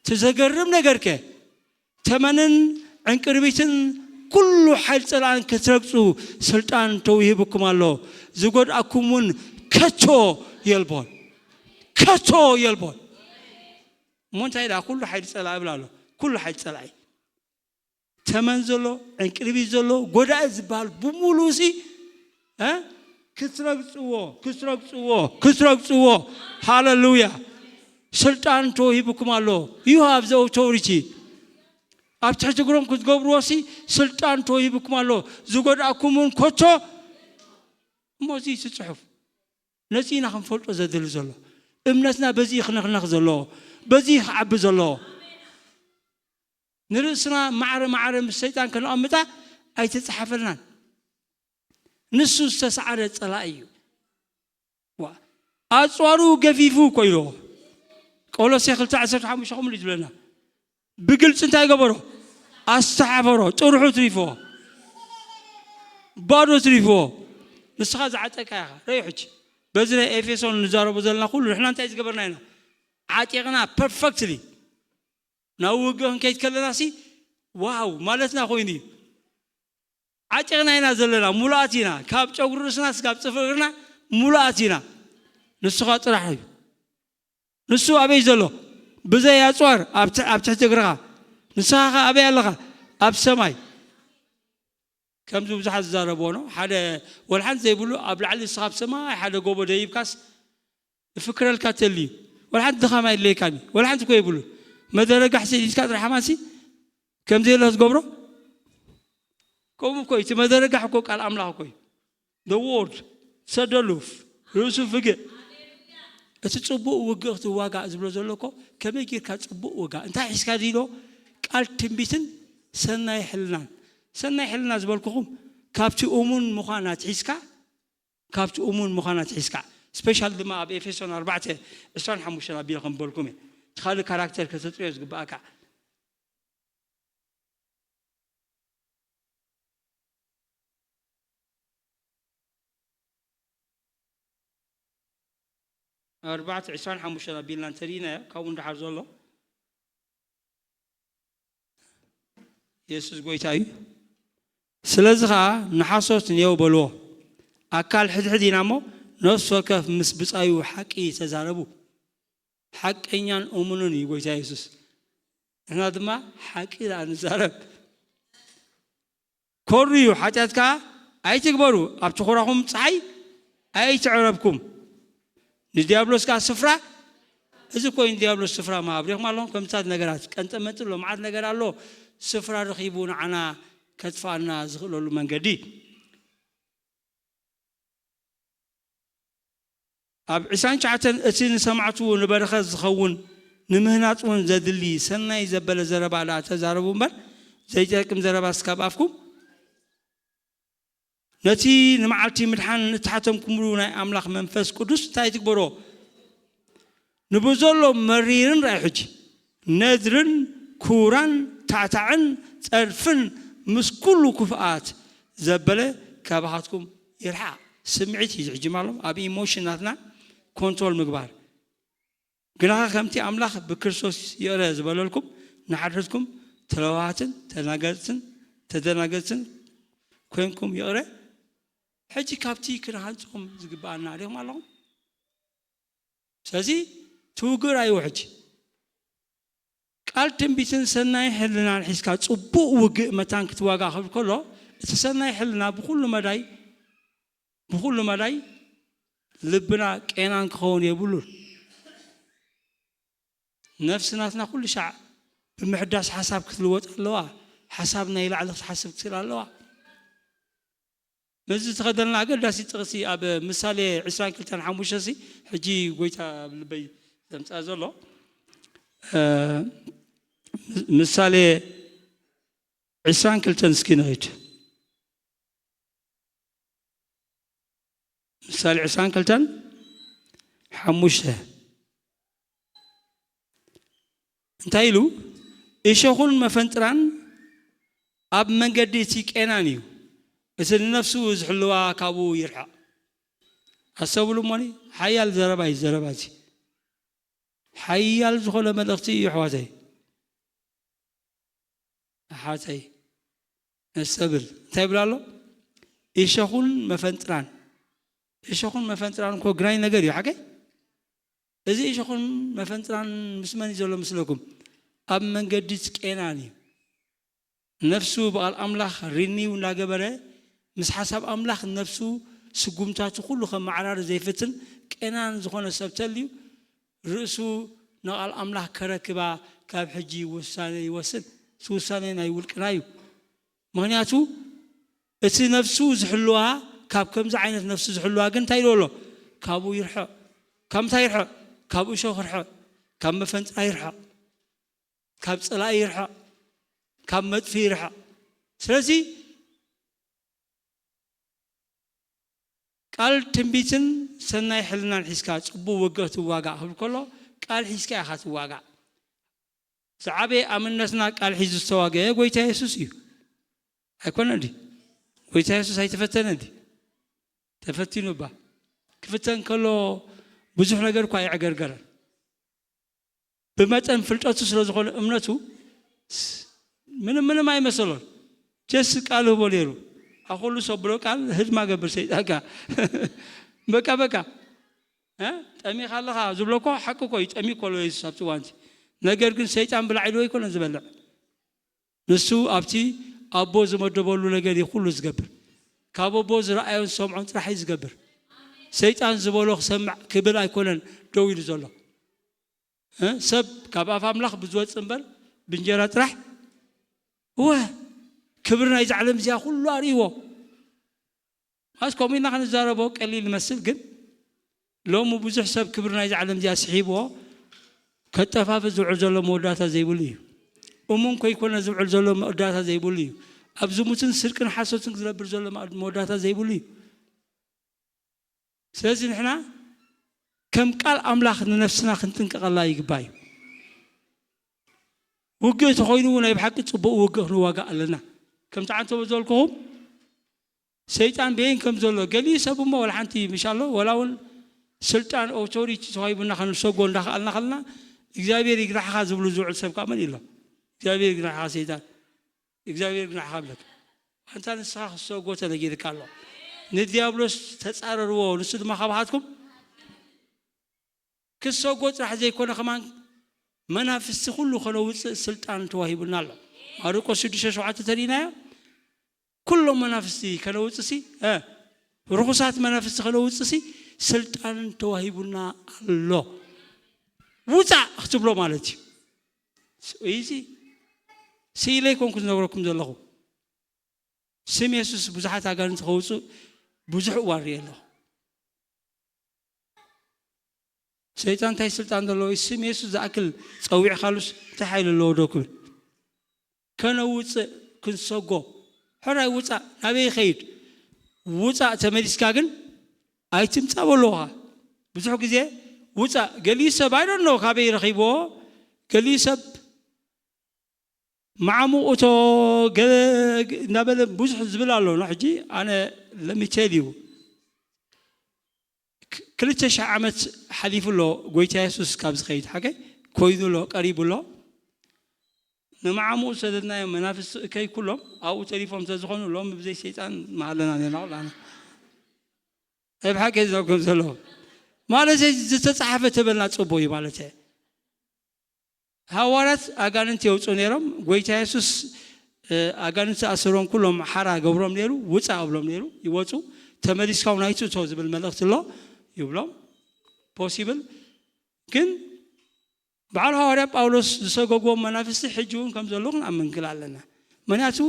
እቲ ዘገርም ነገርከ፣ ተመንን ዕንቅርቢትን ኩሉ ሓይል ጸላእን ክትረግጹ ስልጣን ተውሂብኩም ኣሎ። ዝጎድኣኩም እውን ከቶ የልቦን። ከቶ የልቦን። እሞ እንታይ ደኣ ኩሉ ሓይሊ ጸላኢ እብል ኣሎ። ኩሉ ሓይሊ ጸላኢ። ተመን ዘሎ፣ ዕንቅርቢት ዘሎ፣ ጎዳኢ ዝበሃል ብምሉኡ ሲ፣ እ? ክትረግጽዎ፣ ክትረግጽዎ፣ ክትረግጽዎ። ሃሌሉያ። ስልጣን ተወሂብኩም ኣሎ። You have the authority። ኣብ ትሕቲ እግሮም ክትገብርዎ ሲ ስልጣን ተወሂብኩም ኣሎ። ዝጎድኣኩም እውን ከቶ። እሞ እዚ እቲ ጽሑፍ። ነዚ ኢና ክንፈልጦ ዘድሊ ዘሎ። እምነትና በዚ እዩ ክነኽነኽ ዘለዎ። በዚ እዩ ክዓቢ ዘለዎ። ንርእስና ማዕረ ማዕረ ምስ ሰይጣን ከነቐምጣ ኣይተጻሓፈልናን። ንሱ ዝተሰዓረ ጸላኢ እዩ። ዋ፣ ኣጽዋሩ ገፊፉ እኮ ኢልዎ። ቆሎሴ ክልተ ዓሰርተ ሓሙሽተ ከምኡ ኢሉ ዝብለና። ብግልጺ እንታይ ገበሮ? ኣስተሓፈሮ። ጥርሑ ትሪፍዎ። ባዶ ትሪፍዎ። ንስኻ ዝዓጠቃ ኢኻ። ረዩ ሕጂ። በዚ ናይ ኤፌሶን ንዛረቦ ዘለና ኩሉ ንሕና እንታይ ዝገበርና ኢና? ዓጢቕና ፐርፈክትሊ። ናብ ውግእ ክንከይድ ከለና ሲ፣ ዋው ማለትና ኮይኑ እዩ። ዓጢቕና ኢና ዘለና፣ ሙሉኣት ኢና። ካብ ጨጉሪ ርእስና ስጋብ ጽፍሪ እግርና ሙሉኣት ኢና። ንሱ ኸኣ ጥራሕ እዩ። ንሱ ኣበይ ዘሎ? ብዘይ ኣጽዋር ኣብ ትሕ-፣ ኣብ ትሕቲ እግርኻ። ንስኻ ኸኣ ኣበይ ኣለኻ? ኣብ ሰማይ። ከምዚ ብዙሓት ዝዛረብዎ ነው። ሓደ ወላ ሓንቲ ዘይብሉ ኣብ ላዕሊ ንስኻ ኣብ ሰማይ ሓደ ጎቦ ደይብካስ ይፍክረልካ ተልዩ። ወላ ሓንቲ ድኻም ኣይድለየካን እዩ። ወላ ሓንቲ እኮ የብሉ። መደረጋሕ ሰዲድካ ጥራሕ ኣማንሲ ከም ዘየለ ትገብሮ። ከምኡ እኮ እዩ። እቲ መደረጋሕ እኮ ቃል ኣምላኽ እኮ እዩ። The word፣ ሰደሉፍ፣ ርእሱ ፍግእ። እቲ ጽቡቕ ውግእ ክትዋጋእ ዝብሎ ዘሎ እኮ ከመይ ጌርካ ጽቡቕ ውጋእ? እንታይ ሒዝካ ድሎ? ቃል ትንቢትን ሰናይ ሕልናን። ሰናይ ሕልና ዝበልኩኹም ካብቲ እሙን ምዃን ኣትሒዝካ፣ ካብቲ እሙን ምዃን ኣትሒዝካ። ስፔሻል ድማ ኣብ ኤፌሶን ኣርባዕተ ዕስራን ሓሙሽተን ኣቢለ ከም በልኩም እየ። እቲ ካልእ ካራክተር ከተጥርዮ ዝግባኣካ። ኣርባዕተ ዕስራን ሓሙሽተን ኣቢልና እንተሪእናዮ፣ ካብኡ ንደሓር ዘሎ የሱስ ጎይታ እዩ። ስለዚ ኸኣ ንሓሶት ኔው በልዎ። ኣካል ሕድሕድ ኢና እሞ፣ ነፍሲ ወከፍ ምስ ብጻዩ ሓቂ ተዛረቡ። ሓቀኛን እሙንን እዩ ጎይታ የሱስ። ንሕና ድማ ሓቂ ደኣ ንዛረብ። ኮርዩ ሓጢኣት ከኣ ኣይትግበሩ፣ ኣብቲ ኹራኹም ጸሓይ ኣይትዕረብኩም፣ ንዲያብሎስ ከኣ ስፍራ። እዚ እኮ እዩ ንዲያብሎስ ስፍራ ምሃብ። ሪኹም ኣለኹም? ከምታት ነገራት ቀንጠመንጢ ኣሎ፣ መዓት ነገር ኣሎ። ስፍራ ረኺቡ ንዓና ከጥፍኣና ዝኽእለሉ መንገዲ። ኣብ ዕስራን ትሽዓተን እቲ ንሰማዕቱ ንበረኸት ዝኸውን ንምህናጽ እውን ዘድሊ ሰናይ ዘበለ ዘረባ ደኣ ተዛረቡ እምበር፣ ዘይጠቅም ዘረባ እስካብ ኣፍኩም። ነቲ ንመዓልቲ ምድሓን እተሓተምኩምሉ ናይ ኣምላኽ መንፈስ ቅዱስ እንታይ ትግበሮ? ንብዘሎ መሪርን ራእይ ሕጂ ነድርን ኩራን ታዕታዕን ጸርፍን ምስ ኩሉ ክፍኣት ዘበለ ካባኻትኩም ይርሓቕ። ስምዒት እዩ ዝሕጂ ማሎም ኣብ ኢሞሽን ናትና ኮንትሮል ምግባር። ግናኸ ከምቲ ኣምላኽ ብክርስቶስ ይቕረ ዝበለልኩም ንሓድሕድኩም ተለዋዋትን ተናገጽትን ተደናገጽትን ኮንኩም ይቕረ። ሕጂ ካብቲ ክንሃንጾም ዝግብኣና ሪኹም ኣለኹም። ስለዚ ትውግር ኣይውሕጅ። ቃል ትንቢትን ሰናይ ሕልናን ሒዝካ ጽቡቕ ውግእ መታን ክትዋጋ ክብል ከሎ፣ እቲ ሰናይ ሕልና ብኹሉ መዳይ፣ ብኹሉ መዳይ ልብና ቄናን ክኸውን የብሉን። ነፍሲ ናትና ኩሉ ሻዕ ብምሕዳስ ሓሳብ ክትልወጥ ኣለዋ። ሓሳብ ናይ ላዕሊ ክትሓስብ ክትክእል ኣለዋ። ነዚ ዝተኸደልና ኣገዳሲ ጥቕሲ ኣብ ምሳሌ ዕስራን ክልተን ሓሙሽተ ሲ፣ ሕጂ ጎይታ ኣብ ልበይ ዘምጽኣ ዘሎ፣ እ፣ ምሳሌ ዕስራን ክልተን እስኪ ንኸይድ። ምሳሌ ዕስራን ክልተን ሓሙሽተ እንታይ ኢሉ? እሾኹን መፈንጥራን ኣብ መንገዲ እቲ ቄናን እዩ፣ እቲ ንነፍሱ ዝሕልዋ ካብኡ ይርሓቕ። ኣስተውሉ እሞኒ፣ ሓያል ዘረባ እዩ ዘረባ እዚ። ሓያል ዝኾነ መልእኽቲ እዩ ኣሕዋተይ። ኣሓተይ ነስተብል እንታይ ይብል ኣሎ? እሾኹን መፈንጥራን። እሾኹን መፈንጥራን እኮ ግራኝ ነገር እዩ፣ ሓቀይ? እዚ እሾኹን መፈንጥራን ምስ መን እዩ ዘሎ ምስለኩም? ኣብ መንገዲ ቄናን እዩ። ነፍሱ ብቓል ኣምላኽ ሪኒው እናገበረ ምስ ሓሳብ ኣምላኽ ነፍሱ ስጉምታቱ ኩሉ ከመዓራሪ ዘይፍትን ቄናን ዝኾነ ሰብ ተልዩ ርእሱ ንቓል ኣምላኽ ከረክባ ካብ ሕጂ ውሳነ ይወስን። እቲ ውሳነ ናይ ውልቅና እዩ። ምኽንያቱ እቲ ነፍሱ ዝሕልዋ ካብ ከምዚ ዓይነት ነፍሱ ዝሕልዋ ግን እንታይ ይልዎ ኣሎ? ካብኡ ይርሕቕ። ካብ ምንታይ ይርሕቕ? ካብ እሾኽ ይርሕቕ። ካብ መፈንጥራ ይርሕቕ። ካብ ጸላኢ ይርሕቕ። ካብ መጥፊ ይርሕቕ። ስለዚ ቃል ትንቢትን ሰናይ ሕልናን ሒዝካ ጽቡቕ ውግእ ትዋጋእ ክብል ከሎ ቃል ሒዝካ ኢኻ ትዋጋእ። ዝዓበየ ኣምነትና ቃል ሒዙ ዝተዋገአ ጎይታ የሱስ እዩ። ኣይኮነ እንዲ? ጎይታ የሱስ ኣይተፈተነ እንዲ? ተፈቲኑ እባ። ክፍተን ከሎ ብዙሕ ነገር እኳ ኣይዕገርገረን። ብመጠን ፍልጠቱ ስለ ዝኾነ እምነቱ ስ-፣ ምንም ምንም ኣይመሰሎን። ጀስ ቃል ህቦ ነይሩ። ኣብ ኩሉ ሰብ ብሎ ቃል ህድማ ገብር ሰይጣንካ። በቃ በቃ። እ? ጠሚኻ ኣለኻ ዝብሎ እኮ ሓቂ እኮ እዩ። ጠሚ እኮ ኣሎ የሱስ ኣብቲ እዋንቲ። ነገር ግን ሰይጣን ብላዕ ኢሉ ኣይኮነን ዝበልዕ። ንሱ ኣብቲ ኣቦ ዝመደበሉ ነገር እዩ ኩሉ ዝገብር። ካብ ኣቦ ዝረኣዮን ዝሰምዖን ጥራሕ እዩ ዝገብር። ሰይጣን ዝበሎ ክሰምዕ ክብል ኣይኮነን ደው ኢሉ ዘሎ። እ? ሰብ ካብ ኣፍ ኣምላኽ ብዝወጽእ እምበር ብእንጀራ ጥራሕ። እወ፣ ክብሪ ናይዚ ዓለም እዚኣ ኩሉ ኣርእይዎ። ማስ ከምኡ ኢልና ክንዛረቦ ቀሊል ይመስል፣ ግን ሎሚ ብዙሕ ሰብ ክብሪ ናይዚ ዓለም እዚኣ ስሒብዎ ከጠፋፍእ ዝውዕል ዘሎ መወዳእታ ዘይብሉ እዩ። እሙን ከይኮነ ዝውዕል ዘሎ መወዳእታ ዘይብሉ እዩ። ኣብ ዝሙትን ስርቅን ሓሶትን ዝነብር ዘሎ መወዳእታ ዘይብሉ እዩ። ስለዚ ንሕና ከም ቃል ኣምላኽ ንነፍስና ክንጥንቀቐላ ይግባእ እዩ። ውግእ ተኾይኑ ናይ ብሓቂ ጽቡቕ ውግእ ክንዋጋእ ኣለና። ከምቲ ዓንተቦ ዝበልኩኹም ሰይጣን በየን ከም ዘሎ ገሊኡ ሰብ እሞ ወላ ሓንቲ ምሽ ኣሎ፣ ወላ እውን ስልጣን ኦቶሪቲ ተዋሂቡና ክንሰጎ እንዳኸኣልና ከለና እግዚኣብሔር ይግናሕኻ ዝብሉ ዝውዕል ሰብ ከዓ መን ኣሎ? እግዚኣብሔር ይግናሕኻ ሰይጣን፣ እግዚኣብሔር ይግናሕኻ ብለካ። ኣንታ ንስኻ ክሰጎ ተነጊርካ ኣሎ። ንዲያብሎስ ተጻረርዎ፣ ንሱ ድማ ካባኻትኩም ክሰጎ ጥራሕ ዘይኮነ ከማን መናፍስቲ ኩሉ ከነውፅእ ስልጣን ተዋሂቡና ኣሎ። ማርቆስ ሽዱሽተ ሸውዓተ ተሪእናዮ። ኩሎም መናፍስቲ ከነውፅእ ሲ፣ እ፣ ርኹሳት መናፍስቲ ከነውፅእ ሲ ስልጣን ተዋሂቡና ኣሎ። ውፃእ ክትብሎ ማለት እዩ። ስ-፣ እዚ ስኢለ ይኮንኩ ዝነግረኩም ዘለኹ። ስም የሱስ ብዙሓት ኣጋንንቲ ከውፅእ ብዙሕ እዋን ርእየ ኣለኹ። ሰይጣን እንታይ ስልጣን ዘለዎ እዩ? ስም የሱስ ዝኣክል ጸዊዕካሉስ እንታይ ሓይሊ ኣለዎ ዶ ክብል? ከነውፅእ ክንሰጎ። ሕራይ ውፃእ፣ ናበይ ይኸይድ? ውፃእ፣ ተመሊስካ ግን ኣይትምፃእ በለኻ። ብዙሕ ግዜ ውፃእ፣ ገሊኡ ሰብ ኣይ ዶንት ኖ ካበይ ረኺብዎ፣ ገሊኡ ሰብ መዓሙቕ እቶ ገለ እናበለ ብዙሕ ዝብል ኣሎ። ኖ ሕጂ ኣነ ለሚቴል እዩ። ክ-፣ ክልተ ሺሕ ዓመት ሓሊፉ ኣሎ ጎይታ የሱስ ካብ ዝኸይድ ሓቀይ ኮይኑ ኣሎ፣ ቀሪቡ ኣሎ። ንመዓሙቕ ዝሰደድናዮም መናፍስቲ እከይ ኩሎም ኣብኡ ተሪፎም ስለዝኾኑ ሎሚ ብዘይ ሰይጣን ምሃለና ነርና ኩላና። ናይ ብሓቂ ዝነብኩም ዘለኹም ማለት እዚ ዝተጻሓፈ ተበልና ጽቡቕ እዩ ማለት እየ። ሃዋርያት ኣጋንንቲ የውፅኡ ነይሮም። ጎይታ የሱስ፣ እ፣ ኣጋንንቲ ዝኣሰሮም ኩሎም ሓራ ገብሮም ነይሩ፣ ውፃእ እብሎም ነይሩ፣ ይወፁ። ተመሊስካ እውን ኣይትእቶ ዝብል መልእኽቲ ኣሎ ይብሎም። ፖሲብል ግን በዓል ሃዋርያ ጳውሎስ ዝሰገግዎም መናፍስቲ ሕጂ እውን ከም ዘለዉ ክንኣምን ክል ኣለና። ምክንያቱ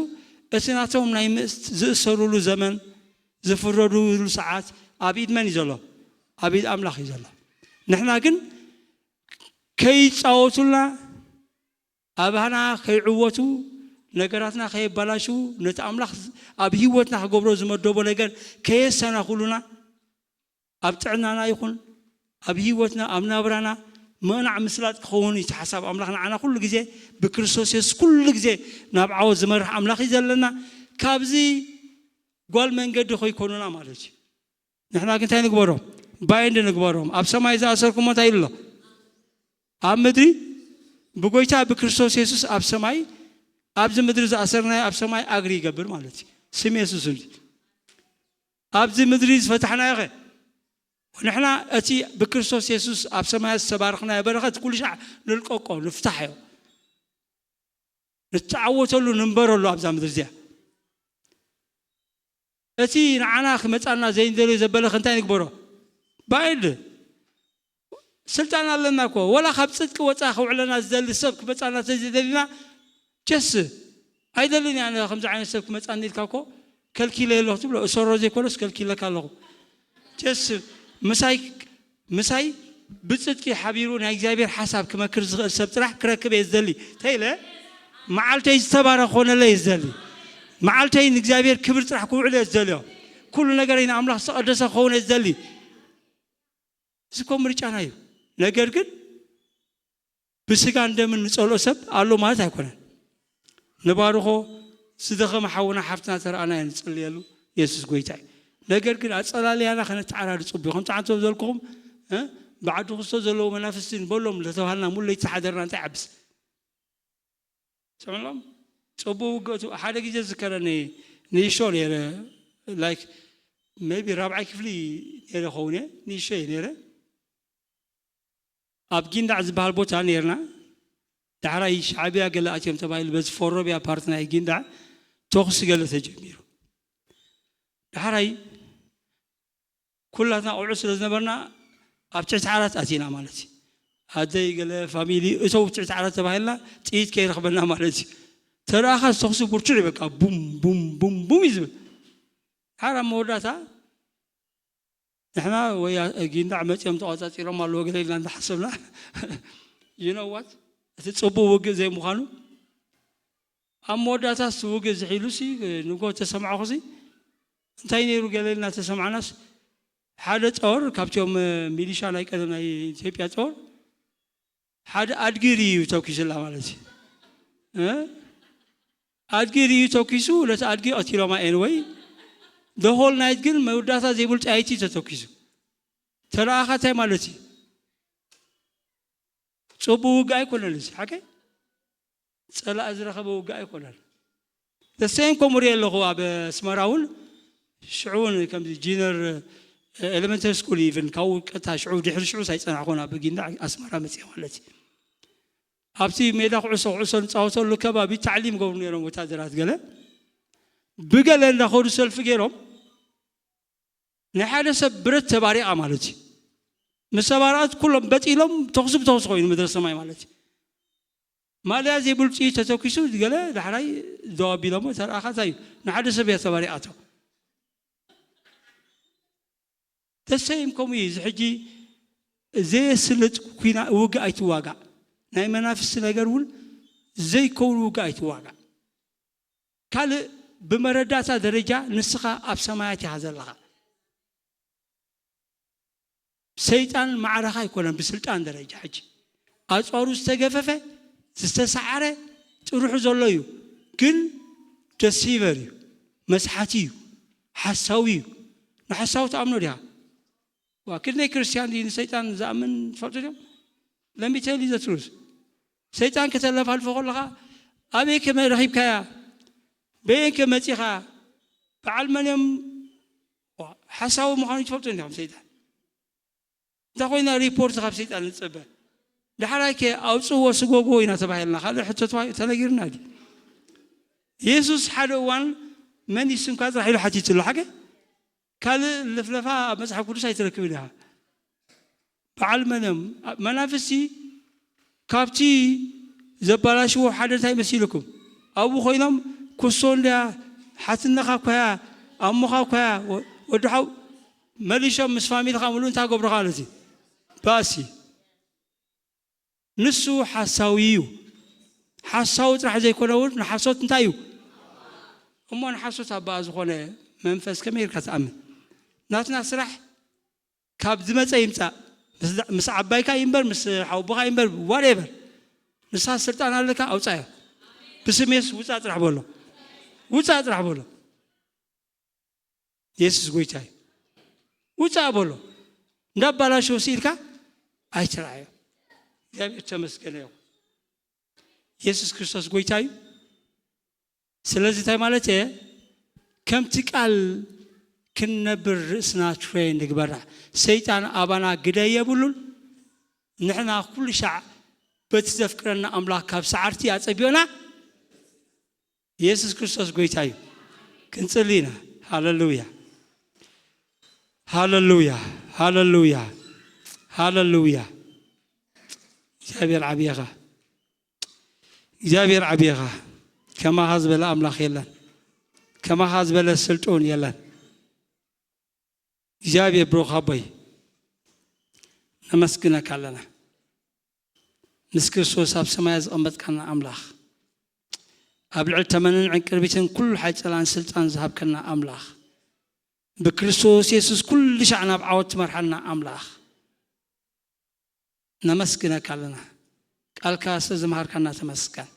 እቲ ናቶም ናይ ምእስ-፣ ዝእሰሩሉ ዘመን፣ ዝፍረዱሉ ሰዓት ኣብ ኢድ መን እዩ ዘሎ? ኣብ ኢድ ኣምላኽ እዩ ዘሎ። ንሕና ግን ከይጻወቱልና፣ ኣባህና ከይዕወቱ፣ ነገራትና ከየባላሽዉ፣ ነቲ ኣምላኽ ኣብ ህይወትና ክገብሮ ዝመደቦ ነገር ከየሰናኹሉና፣ ኣብ ጥዕናና ይኹን ኣብ ህይወትና፣ ኣብ ናብራና ምቕናዕ ምስላጥ ክኸውን እዩ እቲ ሓሳብ ኣምላኽ ንዓና። ኩሉ ግዜ ብክርስቶስ የሱስ ኩሉ ግዜ ናብ ዓወት ዝመርሕ ኣምላኽ እዩ ዘለና። ካብዚ ጓል መንገዲ ከይኮኑና ማለት እዩ። ንሕና ግን እንታይ ንግበሮም? ባይንድ ንግበሮም። ኣብ ሰማይ ዝኣሰርኩሞ እንታይ ኢሉ ኣሎ? ኣብ ምድሪ ብጎይታ ብክርስቶስ የሱስ ኣብ ሰማይ፣ ኣብዚ ምድሪ ዝኣሰርናዮ ኣብ ሰማይ ኣግሪ ይገብር ማለት እዩ። ስም የሱስ እንዲ ኣብዚ ምድሪ ዝፈታሕናዮ ኸ? ንሕና እቲ ብክርስቶስ የሱስ ኣብ ሰማያት ዝተባረኽናዮ በረኸት ኩሉ ሻዕ ንልቀቆ፣ ንፍታሕዮ። ንተዓወተሉ፣ ንንበረሉ ኣብዛ ምድሪ እዚኣ። እቲ ንዓና ክመጻና ዘይንደልዮ ዘበለ እንታይ ንግበሮ? ባይድ ስልጣን ኣለና እኮ። ወላ ካብ ጽድቂ ወጻ ከውዕለና ዝደሊ ሰብ ክመጻና ተዘይደሊና፣ ጀስ ኣይደልን እየ ኣነ ከምዚ ዓይነት ሰብ ክመጻኒ ኢልካ እኮ ከልኪለ ኣለኹ ትብሎ። እሰሮ ዘይኮነስ ከልኪለካ ኣለኹ። ጀስ ምሳይ፣ ምሳይ ብጽድቂ ሓቢሩ ናይ እግዚኣብሔር ሓሳብ ክመክር ዝኽእል ሰብ ጥራሕ ክረክብ እየ ዝደሊ። እንታይ ኢለ? መዓልተይ ዝተባረኸ ክኾነለይ እየ ዝደሊ። መዓልተይ ንእግዚኣብሔር ክብር ጥራሕ ክውዕል እየ ዝደልዮ። ኩሉ ነገረይ ንኣምላኽ ዝተቐደሰ ክኸውን እየ ዝደሊ። እዚ እኮ ምርጫና እዩ። ነገር ግን ብስጋን ደምን ንጸልኦ ሰብ ኣሎ ማለት ኣይኮነን። ንባርኾ፣ ዝደኸመ ሓውና ሓፍትና ተረኣናዮ ንጽልየሉ፣ የሱስ ጎይታ እዩ። ነገር ግን ኣጸላልያና ከነተዓራሪ ጽቡቕ። ከምቲ ዓንቶ ዘልኩኹም፣ እ፣ ብዓዲ ክስቶ ዘለዉ መናፍስቲ ንበሎም ለተባህልና ሙሉ ለይቲ ሓደርና እንታይ ዓብስ? ሰምዕሎም? ጽቡቕ ውግእቱ ሓደ ግዜ ዝከረኒ ንእሽቶ ነይረ፣ ላይክ፣ ሜቢ ራብዓይ ክፍሊ ነይረ ኸውን እየ፣ ንእሽቶ እየ ነይረ። ኣብ ጊንዳዕ ዝበሃል ቦታ ነይርና። ዳሕራይ ሻዕብያ ገለ ኣትዮም ተባሂሉ በዚ ፎሮብያ ፓርቲ ናይ ጊንዳዕ ተኹሲ ገለ ተጀሚሩ። ዳሕራይ ኩላትና ቆልዑ ስለ ዝነበርና ኣብ ትሕቲ ዓራት ኣቲና ማለት እዩ። ኣደይ ገለ ፋሚሊ እተው ትሕቲ ዓራት ተባሂልና ጥይት ከይረኽበና ማለት እዩ። ተረኣኻ ተኹሲ ብርቱዕ እዩ፣ በቃ ቡም ቡም ቡም ቡም እዩ ዝብል። ሓራ መወዳእታ ንሕና ወይ ጊንዳዕ መጺኦም ተቋጻጺሮም ኣለዎ ገለ ኢልና እንዳሓሰብና you know what፣ እቲ ጽቡቕ ውግእ ዘይምዃኑ ኣብ መወዳእታ እቲ ውግእ ዝሒሉሲ ንጎ ተሰማዕኹሲ እንታይ ነይሩ ገለ ኢልና ተሰማዕናስ ሓደ ጦር ካብቶም ሚሊሻ ናይ ቀደም ናይ ኢትዮጵያ ጦር ሓደ ኣድጊ ርዩ ተኪሱላ ማለት እዩ። እ? ኣድጊ ርዩ ተኪሱ ነቲ ኣድጊ ቀቲሎማ። ኤንወይ ደሆል ናይት ግን መወዳእታ ዘይብሉ ጣይቲ ተተኪሱ ተረኣኻ እንታይ ማለት እዩ? ጽቡቅ ውግእ ኣይኮነን እዚ ሓቀይ ጸላእ ዝረኸበ ውግእ ኣይኮነን። The same ከምኡ ሪኤ ኣለኹ ኣብ ኣስመራ እውን ሽዑ እውን ከምዚ ጂነር ኤሌመንተሪ ስኩል ኢቭን ካብኡ ቀጥታ ሽዑ ድሕሪ ሽዑ ሳይጸናሕኮን ኣብ ጊንዳ ኣስመራ መጽየ ማለት እዩ። ኣብቲ ሜዳ ኩዕሶ ኩዕሶ ንጻወተሉ ከባቢ ታዕሊም ገብሩ ነይሮም ወታደራት ገለ ብገለ እንዳኸዱ ሰልፊ ገይሮም ናይ ሓደ ሰብ ብረት ተባሪቓ ማለት እዩ። ምስ ተባረቐት ኩሎም በጢሎም ተኹሲ ብተኹሲ ኮይኑ ምድረ ሰማይ ማለት እዩ። ማልያ ዘይብሉ ጥይት ተተኪሱ ገለ ዳሕራይ ደው ኣቢሎሞ ተረኣኻ እንታይ እዩ ንሓደ ሰብ እያ ተባሪቓቶ። ተሰይም ከምኡ እዩ። እዚ ሕጂ ዘየስልጥ ኩና ውግእ ኣይትዋጋእ። ናይ መናፍስቲ ነገር እውን ዘይከውን ውግእ ኣይትዋጋእ። ካልእ ብመረዳእታ ደረጃ ንስኻ ኣብ ሰማያት ኢኻ ዘለኻ። ሰይጣን ማዕረኻ ኣይኮነን ብስልጣን ደረጃ። ሕጂ ኣፅዋሩ ዝተገፈፈ ዝተሰዓረ ጥርሑ ዘሎ እዩ። ግን ደሲቨር እዩ፣ መስሓቲ እዩ፣ ሓሳዊ እዩ። ንሓሳዊ ትኣምኖ ዲኻ? ዋ ክንደይ ክርስቲያን ድዩ ንሰይጣን ዝኣምን ትፈልጡ ዲኹም? ለሚቴል ዘትሩስ ሰይጣን ከተለፋልፎ ከለኻ ኣበይ ከመ ረኺብካያ? በየን ከ መጺኻ? በዓል መን እዮም? ዋ፣ ሓሳዊ ምዃኑ ትፈልጡ እንዲኹም ሰይጣን። እንታይ ኮይና ሪፖርት ካብ ሰይጣን ንጸበ? ዳሕራይ ከ ኣውጽዎ ስጎጎ ኢና ተባሂልና ካልእ ሕቶ ተባ- ተነጊርና ድዩ? የሱስ ሓደ እዋን መን እዩ ስምካ ጥራሕ ኢሉ ሓቲቱ ኣሎ። ሓገ ካልእ ልፍለፋ ኣብ መጽሓፍ ቅዱስ ኣይትረክብን ኢኻ። በዓል መን እዮም? መናፍስቲ ካብቲ ዘባላሽዎ ሓደ እንታይ መሲልኩም? ኣብኡ ኮይኖም ኩሶ እንድያ፣ ሓትነኻ እኳ እያ፣ ኣሞኻ እኳ እያ፣ ወ- ወዲ ሓው መሊሾም ምስ ፋሚልኻ ምሉእ እንታይ ገብሩኻ ማለት እዩ? ባእሲ። ንሱ ሓሳዊ እዩ። ሓሳዊ ጥራሕ ዘይኮነ እውን ንሓሶት እንታይ እዩ? እሞ ንሓሶት ኣባኣ ዝኾነ መንፈስ ከመይ ኢልካ ትኣምን? ናትና ስራሕ ካብ ዝመፀ ይምፃእ። ምስ ዓባይካ ይንበር ምስ ሓውቦኻ ይንበር ዋደበር፣ ንሳ ስልጣን ኣለካ ኣውፃዮ። ብስሜስ ውፃእ ጥራሕ በሎ። ውፃእ ጥራሕ በሎ። የሱስ ጎይታ እዩ። ውፃእ በሎ። እንዳባላሸው ስኢልካ ኣይትረኣዮ። እግዚኣብሔር ተመስገነ ይኹን። የሱስ ክርስቶስ ጎይታ እዩ። ስለዚ እንታይ ማለት እየ? ከምቲ ቃል ክንነብር ርእስና ትሬን ንግበራ። ሰይጣን ኣባና ግደ የብሉን። ንሕና ኩሉ ሻዕ በቲ ዘፍቅረና ኣምላኽ ካብ ሰዓርቲ ኣጸቢዮና። የሱስ ክርስቶስ ጎይታ እዩ። ክንጽሊ ኢና። ሃለሉያ፣ ሃለሉያ፣ ሃለሉያ፣ ሃለሉያ። እግዚኣብሔር ዓብየኻ፣ እግዚኣብሔር ዓብየኻ። ከማኻ ዝበለ ኣምላኽ የለን። ከማኻ ዝበለ ስልጡን የለን። እግዚኣብሔር ብሩኽ ኣቦይ፣ ነመስግነካ ኣለና። ምስ ክርስቶስ ኣብ ሰማያ ዝቐመጥካና ኣምላኽ፣ ኣብ ልዕሊ ተመንን ዕንቅርቢትን ኩሉ ሓይሊ ጸላእን ስልጣን ዝሃብከና ኣምላኽ፣ ብክርስቶስ የሱስ ኩሉ ሻዕ ናብ ዓወት ትመርሓና ኣምላኽ፣ ነመስግነካ ኣለና። ቃልካ ስለ ዝመሃርካና ተመስገን።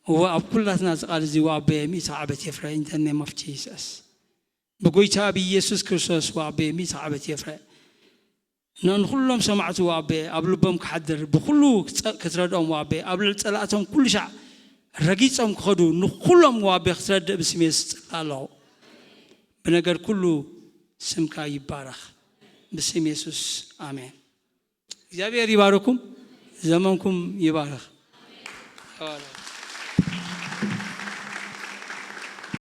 እወ፣ ኣብ ኩላትና እዚ ቃል እዚ ወኣቦየ ሚእቲ ዓመት የፍረ in the name of Jesus። ብጎይታ ብኢየሱስ ክርስቶስ ወኣቦየ ሚእቲ ዓመት የፍረ። ንኹሎም ሰማዕቲ ወኣቦየ ኣብ ልቦም ክሓድር፣ ብኹሉ ክጸ- ክትረድኦም ወኣቦየ ኣብ ልዕሊ ጸላእቶም ኩሉ ሻዕ ረጊጾም ክኸዱ ንኹሎም ወኣቦየ ክትረድእ ብስም የሱስ ጽላ ኣለኹ። ብነገር ኩሉ ስምካ ይባረኽ። ብስም የሱስ ኣሜን። እግዚኣብሔር ይባርኩም፣ ዘመንኩም ይባርኽ።